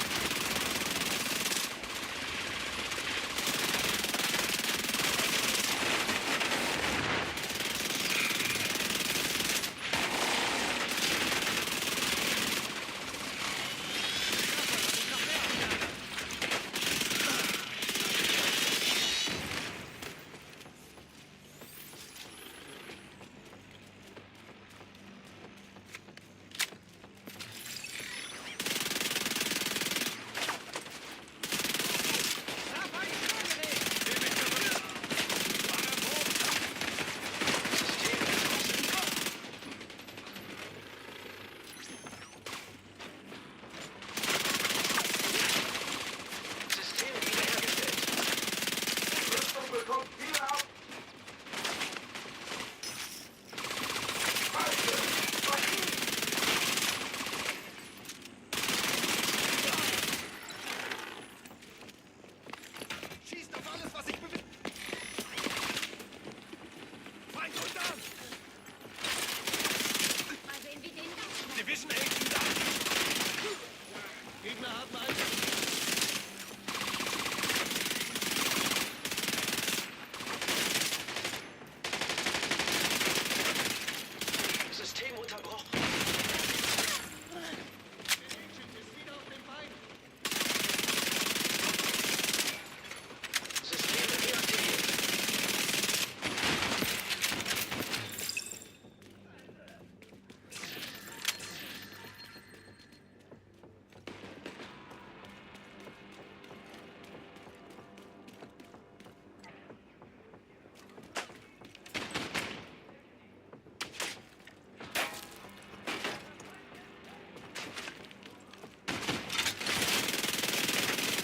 System wiederhergestellt. Rüstung bekommt viel ab. Schießt auf alles, was sich bewegt! Feind unter! Mal sehen, wie denen das schmeckt. Division Agent da! Gegner haben einen. System unterbrochen. Der Agent ist wieder auf dem Bein! System deaktiviert.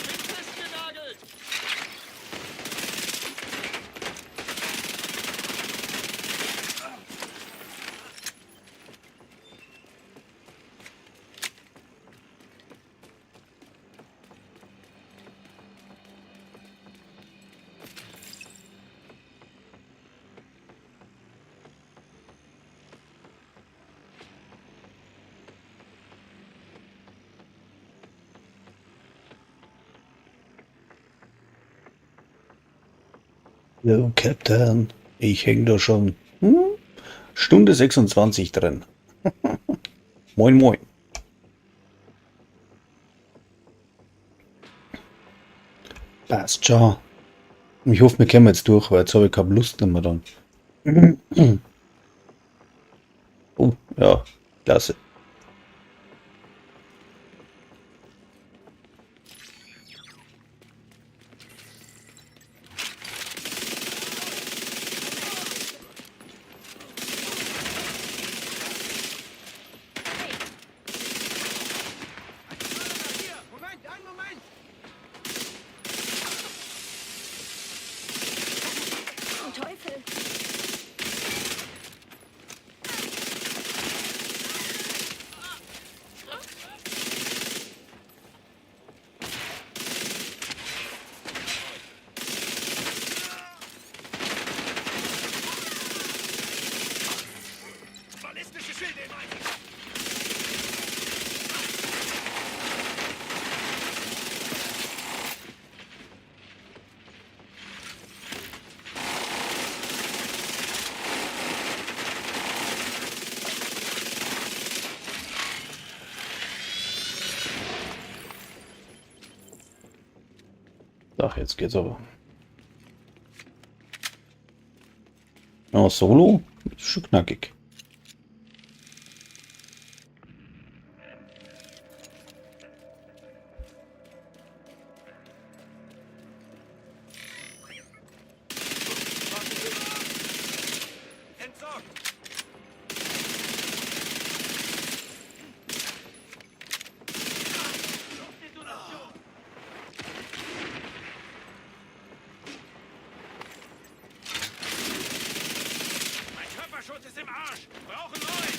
Bin festgenagelt! Hallo Captain, ich häng da schon Stunde 26 drin. Moin moin. Passt schon. Ich hoffe, wir kommen jetzt durch, weil jetzt habe ich keine Lust mehr dann. Oh, ja, klasse. Hier! Moment, einen Moment! Zum Teufel. Ballistische Schilde im Einsatz! Ach, jetzt geht's aber. Ja, Solo ist schon knackig. Entsorgt! Luftdetonation! Mein Körperschutz ist im Arsch! Brauchen neuen!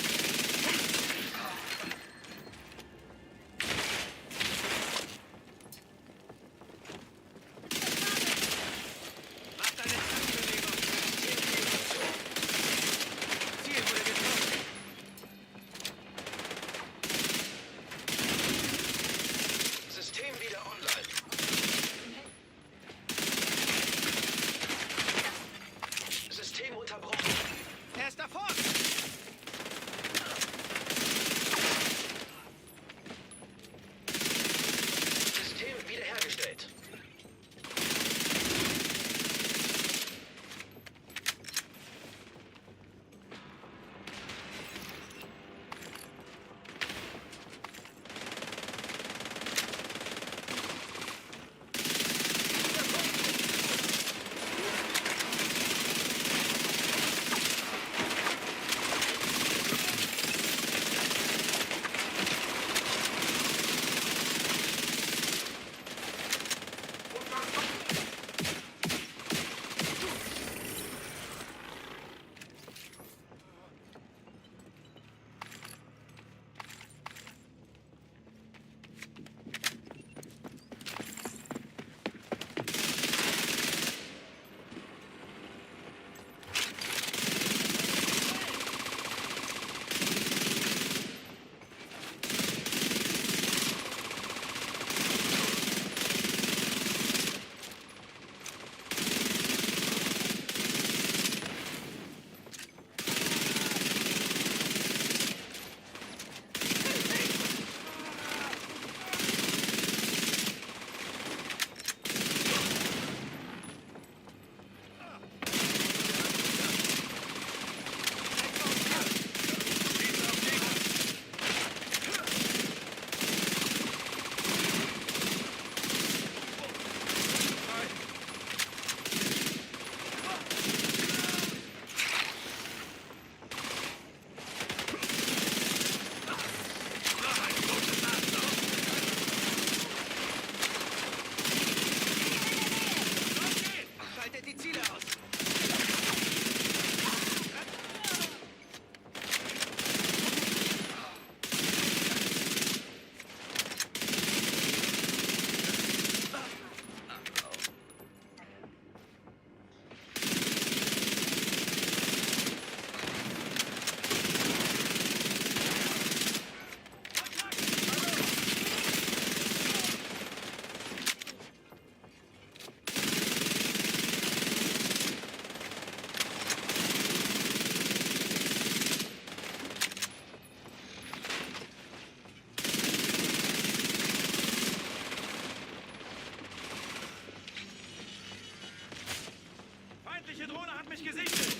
Mich gesichtet!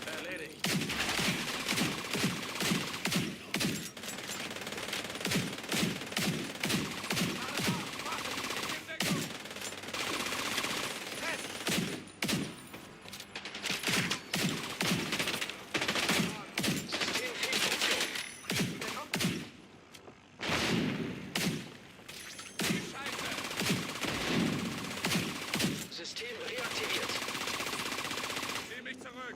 Erledigt. System reaktiviert. Zieh mich zurück!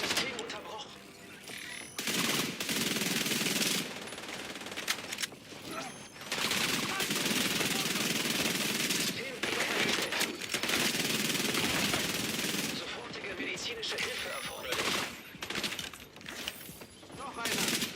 System unterbrochen. System wiederhergestellt. Sofortige medizinische Hilfe erforderlich. Noch einer!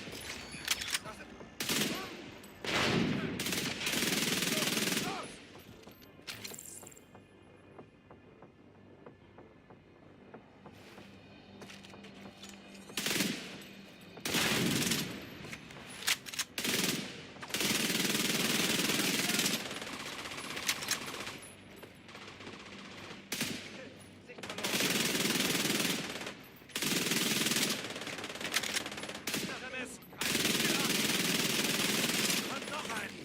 RMS! Und noch einen!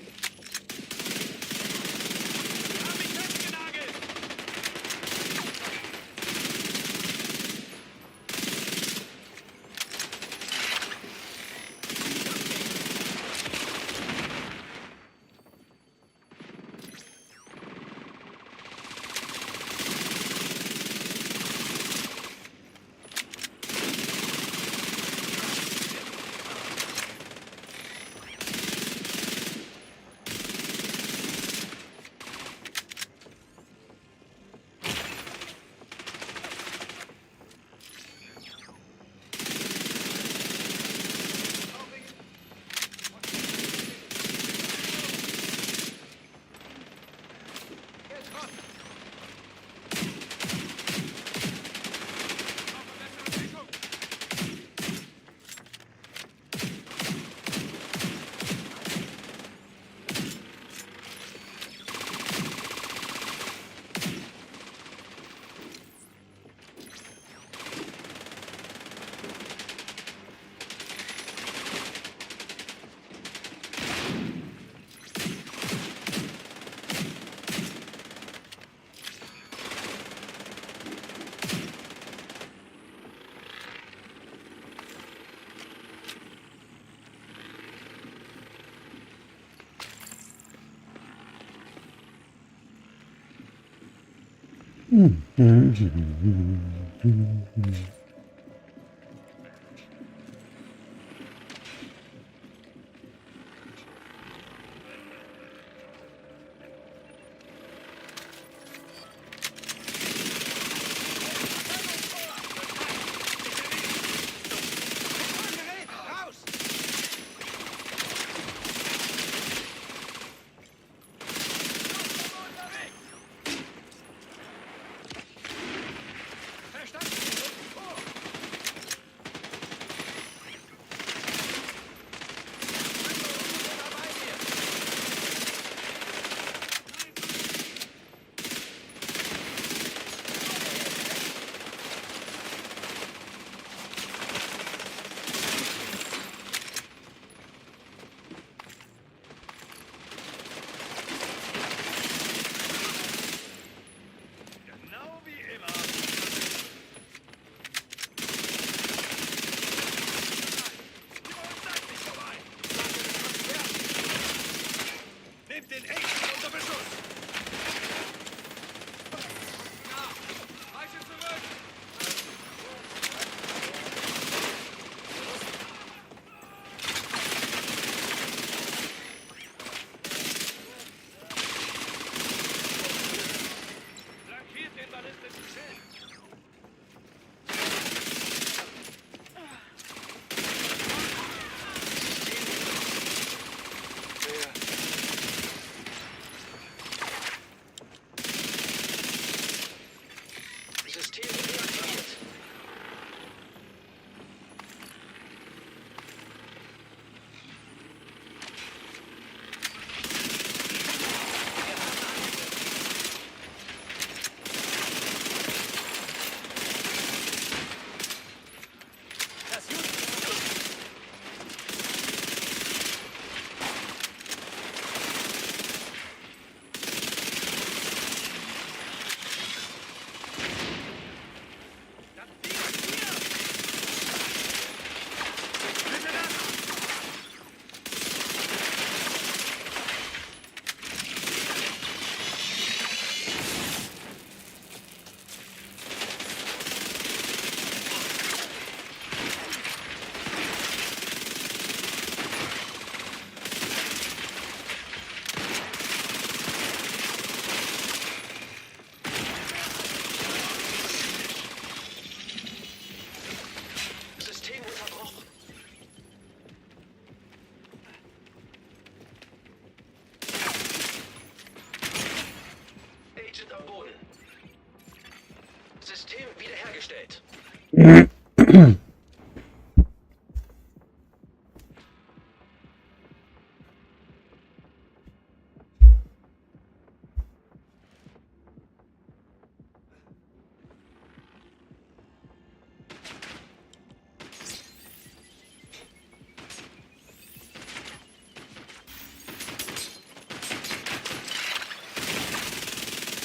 Sie haben mich festgenagelt! Brauche bessere Deckung! Agent am Boden. System wiederhergestellt.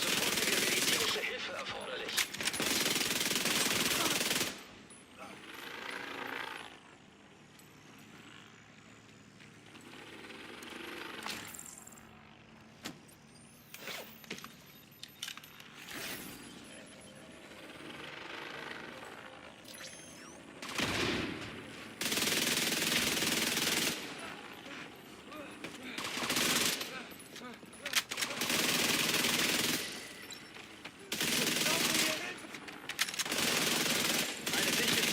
Sofortige medizinische Hilfe erforderlich. Eine Sicherung.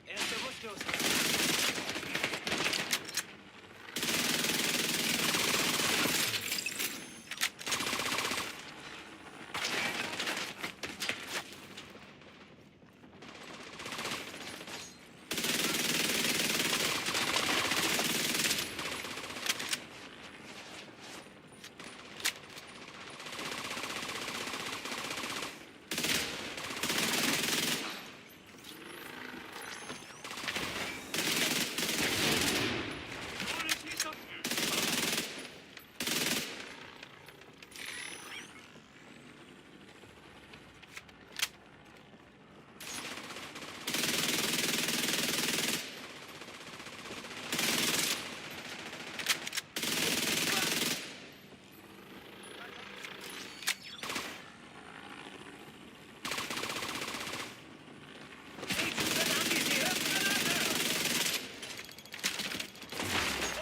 Er ist bewusstlos.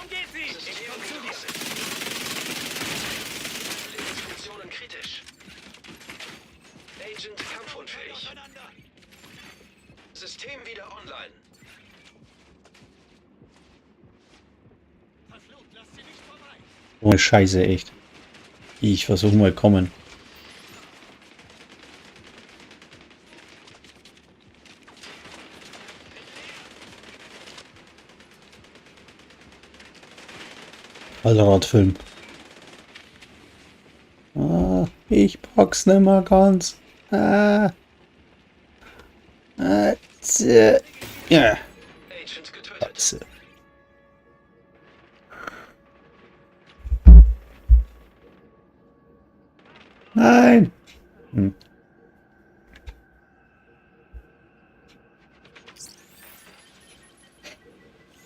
Umgeht sie! Ich System komm zu dir! gedrosselt. Lebensfunktionen kritisch. Agent kampfunfähig. System wieder online. Verflucht, lasst sie nicht vorbei! Oh, Scheiße, echt. Ich versuche mal kommen. Allradfilm. Ah, ich pack's nimmer ganz. Ah. Ah, ja. Agent getötet. Scheiße. Nein! Hm.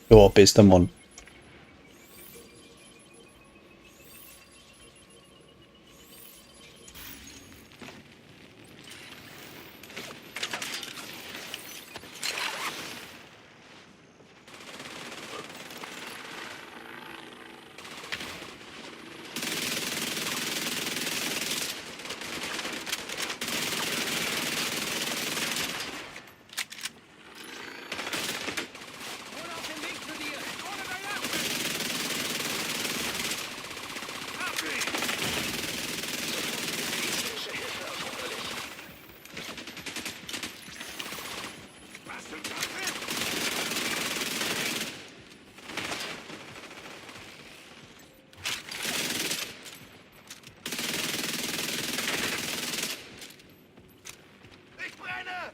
Ja, bester Mann. Drohne auf dem Weg zu dir! Drohne bei Jagd! Sofortige medizinische Hilfe erforderlich. Was zum Teufel? Ich brenne!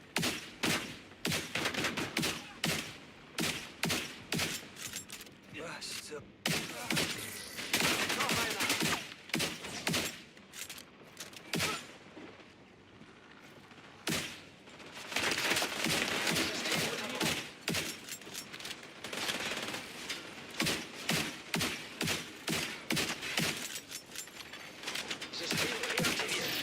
Was zum... Noch einer! System unterbrochen. System reaktiviert.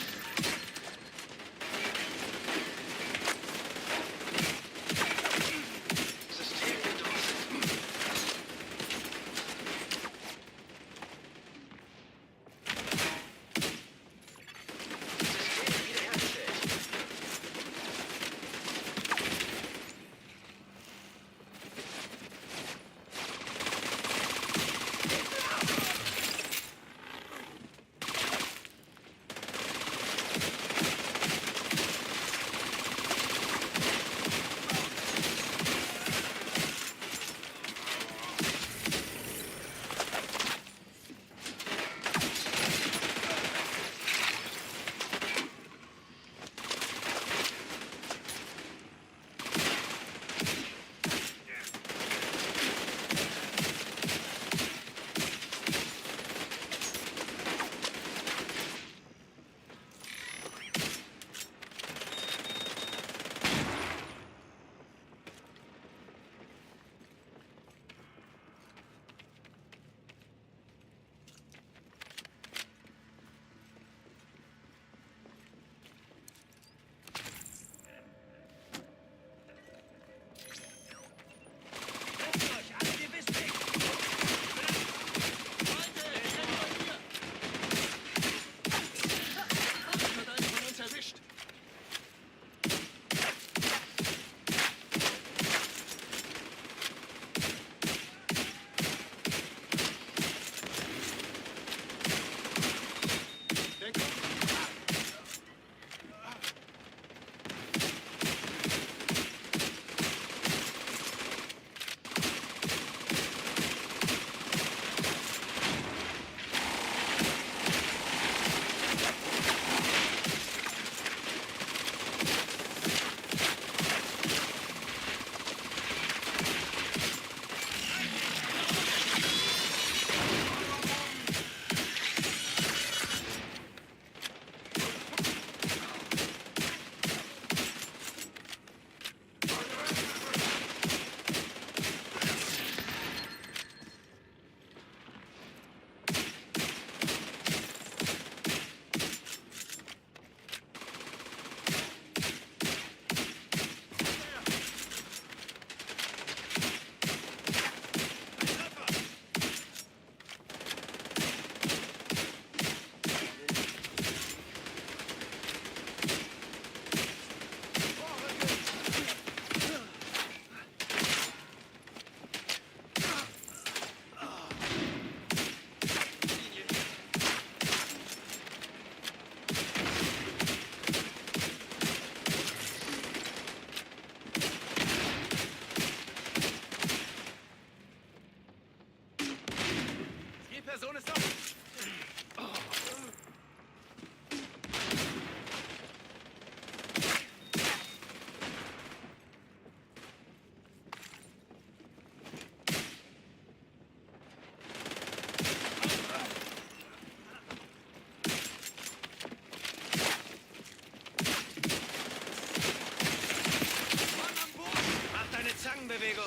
Bewegung.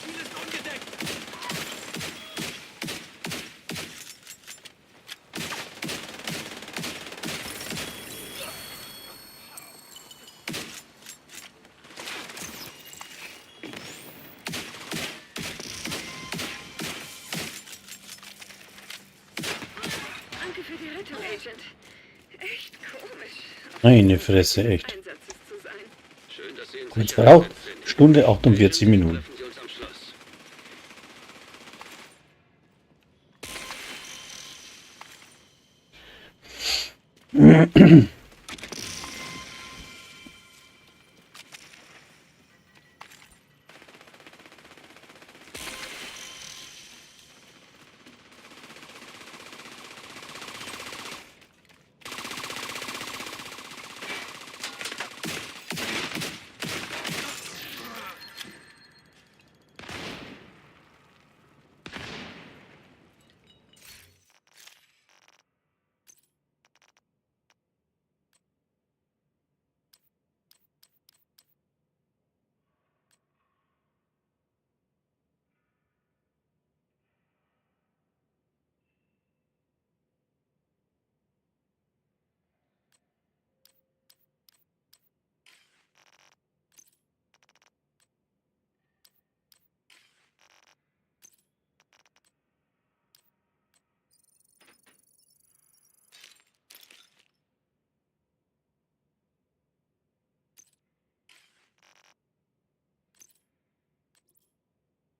Ziel ist ungedeckt. Danke für die Rettung, Agent. Echt komisch, auf Meine Fresse, echt. Einsatzes zu sein. Schön, dass Sie in Kurz Sicherheit verraucht. sind, Cindy. Stunde 48 Minuten. Treffen Sie uns am Schloss.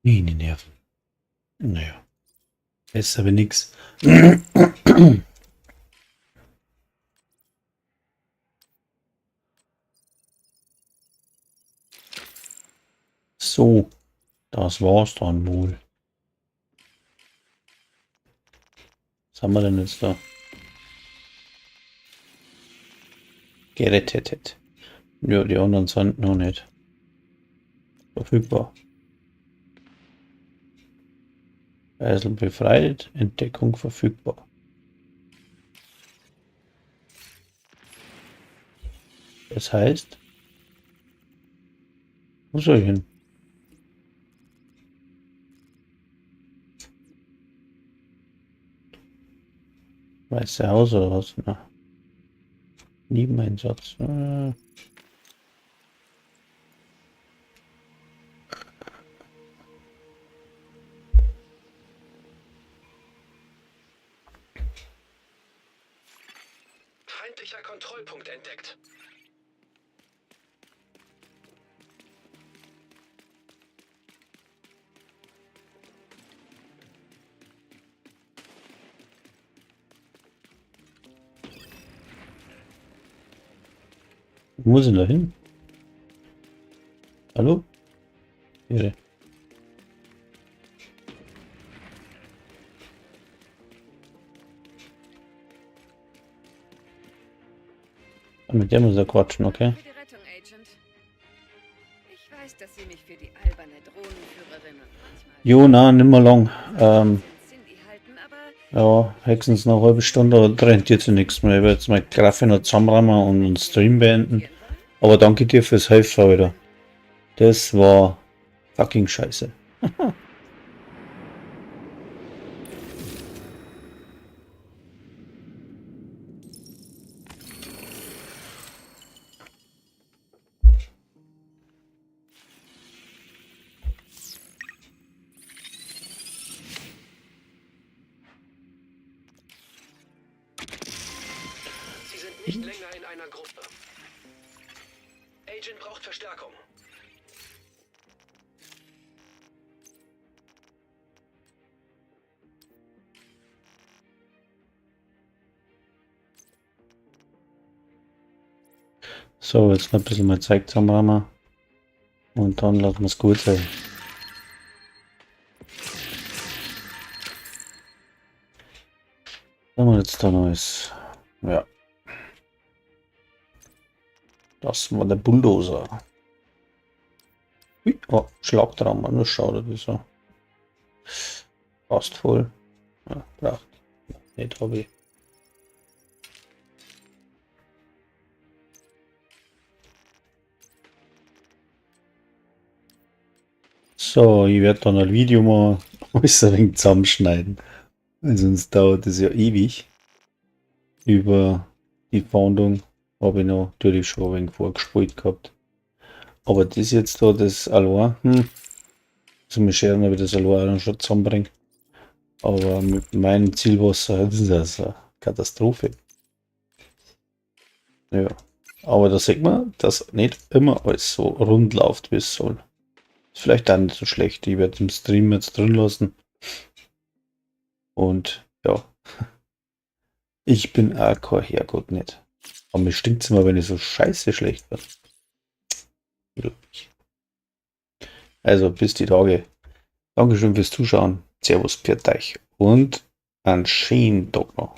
Nee, in die Nerven. Naja. Ist aber nix. So, das war's dann wohl. Was haben wir denn jetzt da? Gerettet. Ja, die anderen sind noch nicht verfügbar. Geisel befreit, Entdeckung verfügbar. Das heißt, wo soll ich hin? Weiße Haus oder was? Na. Nebeneinsatz. Feindlicher Kontrollpunkt entdeckt. Wo muss ich denn da hin? Hallo? Irre. Ah, mit der muss er quatschen, okay? Für die Rettung, Agent. Ich weiß, dass Sie mich für die alberne Drohnenführerin und manchmal Jo, na, nimmer lang. Cindy halten, aber Ja, höchstens noch eine halbe Stunde, da rentiert sich nichts mehr. Ich werde jetzt mein Graffe noch zusammenräumen und einen Stream beenden. Aber danke dir fürs Helfen wieder. Das war fucking scheiße. Sie sind nicht länger in einer Gruppe. Agent braucht Verstärkung. So, jetzt noch ein bisschen mal Zeug zusammenräumen. Und dann lassen wir es gut sein. Was haben wir jetzt da Neues? Ja. Das war der Bulldozer. Ui, oh, Schlagtrauma, nur schau, das ist so. Passt voll. Ja, braucht nicht, hab ich. So, ich werde dann ein Video mal alles ein wenig zusammenschneiden. Weil sonst dauert es ja ewig. Über die Fahndung habe ich noch natürlich schon ein wenig vorgespielt gehabt. Aber das jetzt da, das allein, also wir scheren, ob ich das allein auch schon zusammenbringe. Aber mit meinem Zielwasser, das ist eine Katastrophe. Ja, aber da sieht man, dass nicht immer alles so rund läuft, wie es soll. Ist vielleicht auch nicht so schlecht. Ich werde den Stream jetzt drin lassen. Und ja, ich bin auch kein Herrgott nicht. Aber mir stinkt's immer, wenn ich so scheiße schlecht bin. Also bis die Tage. Dankeschön fürs Zuschauen. Servus, pfiat euch und einen schönen Tag noch.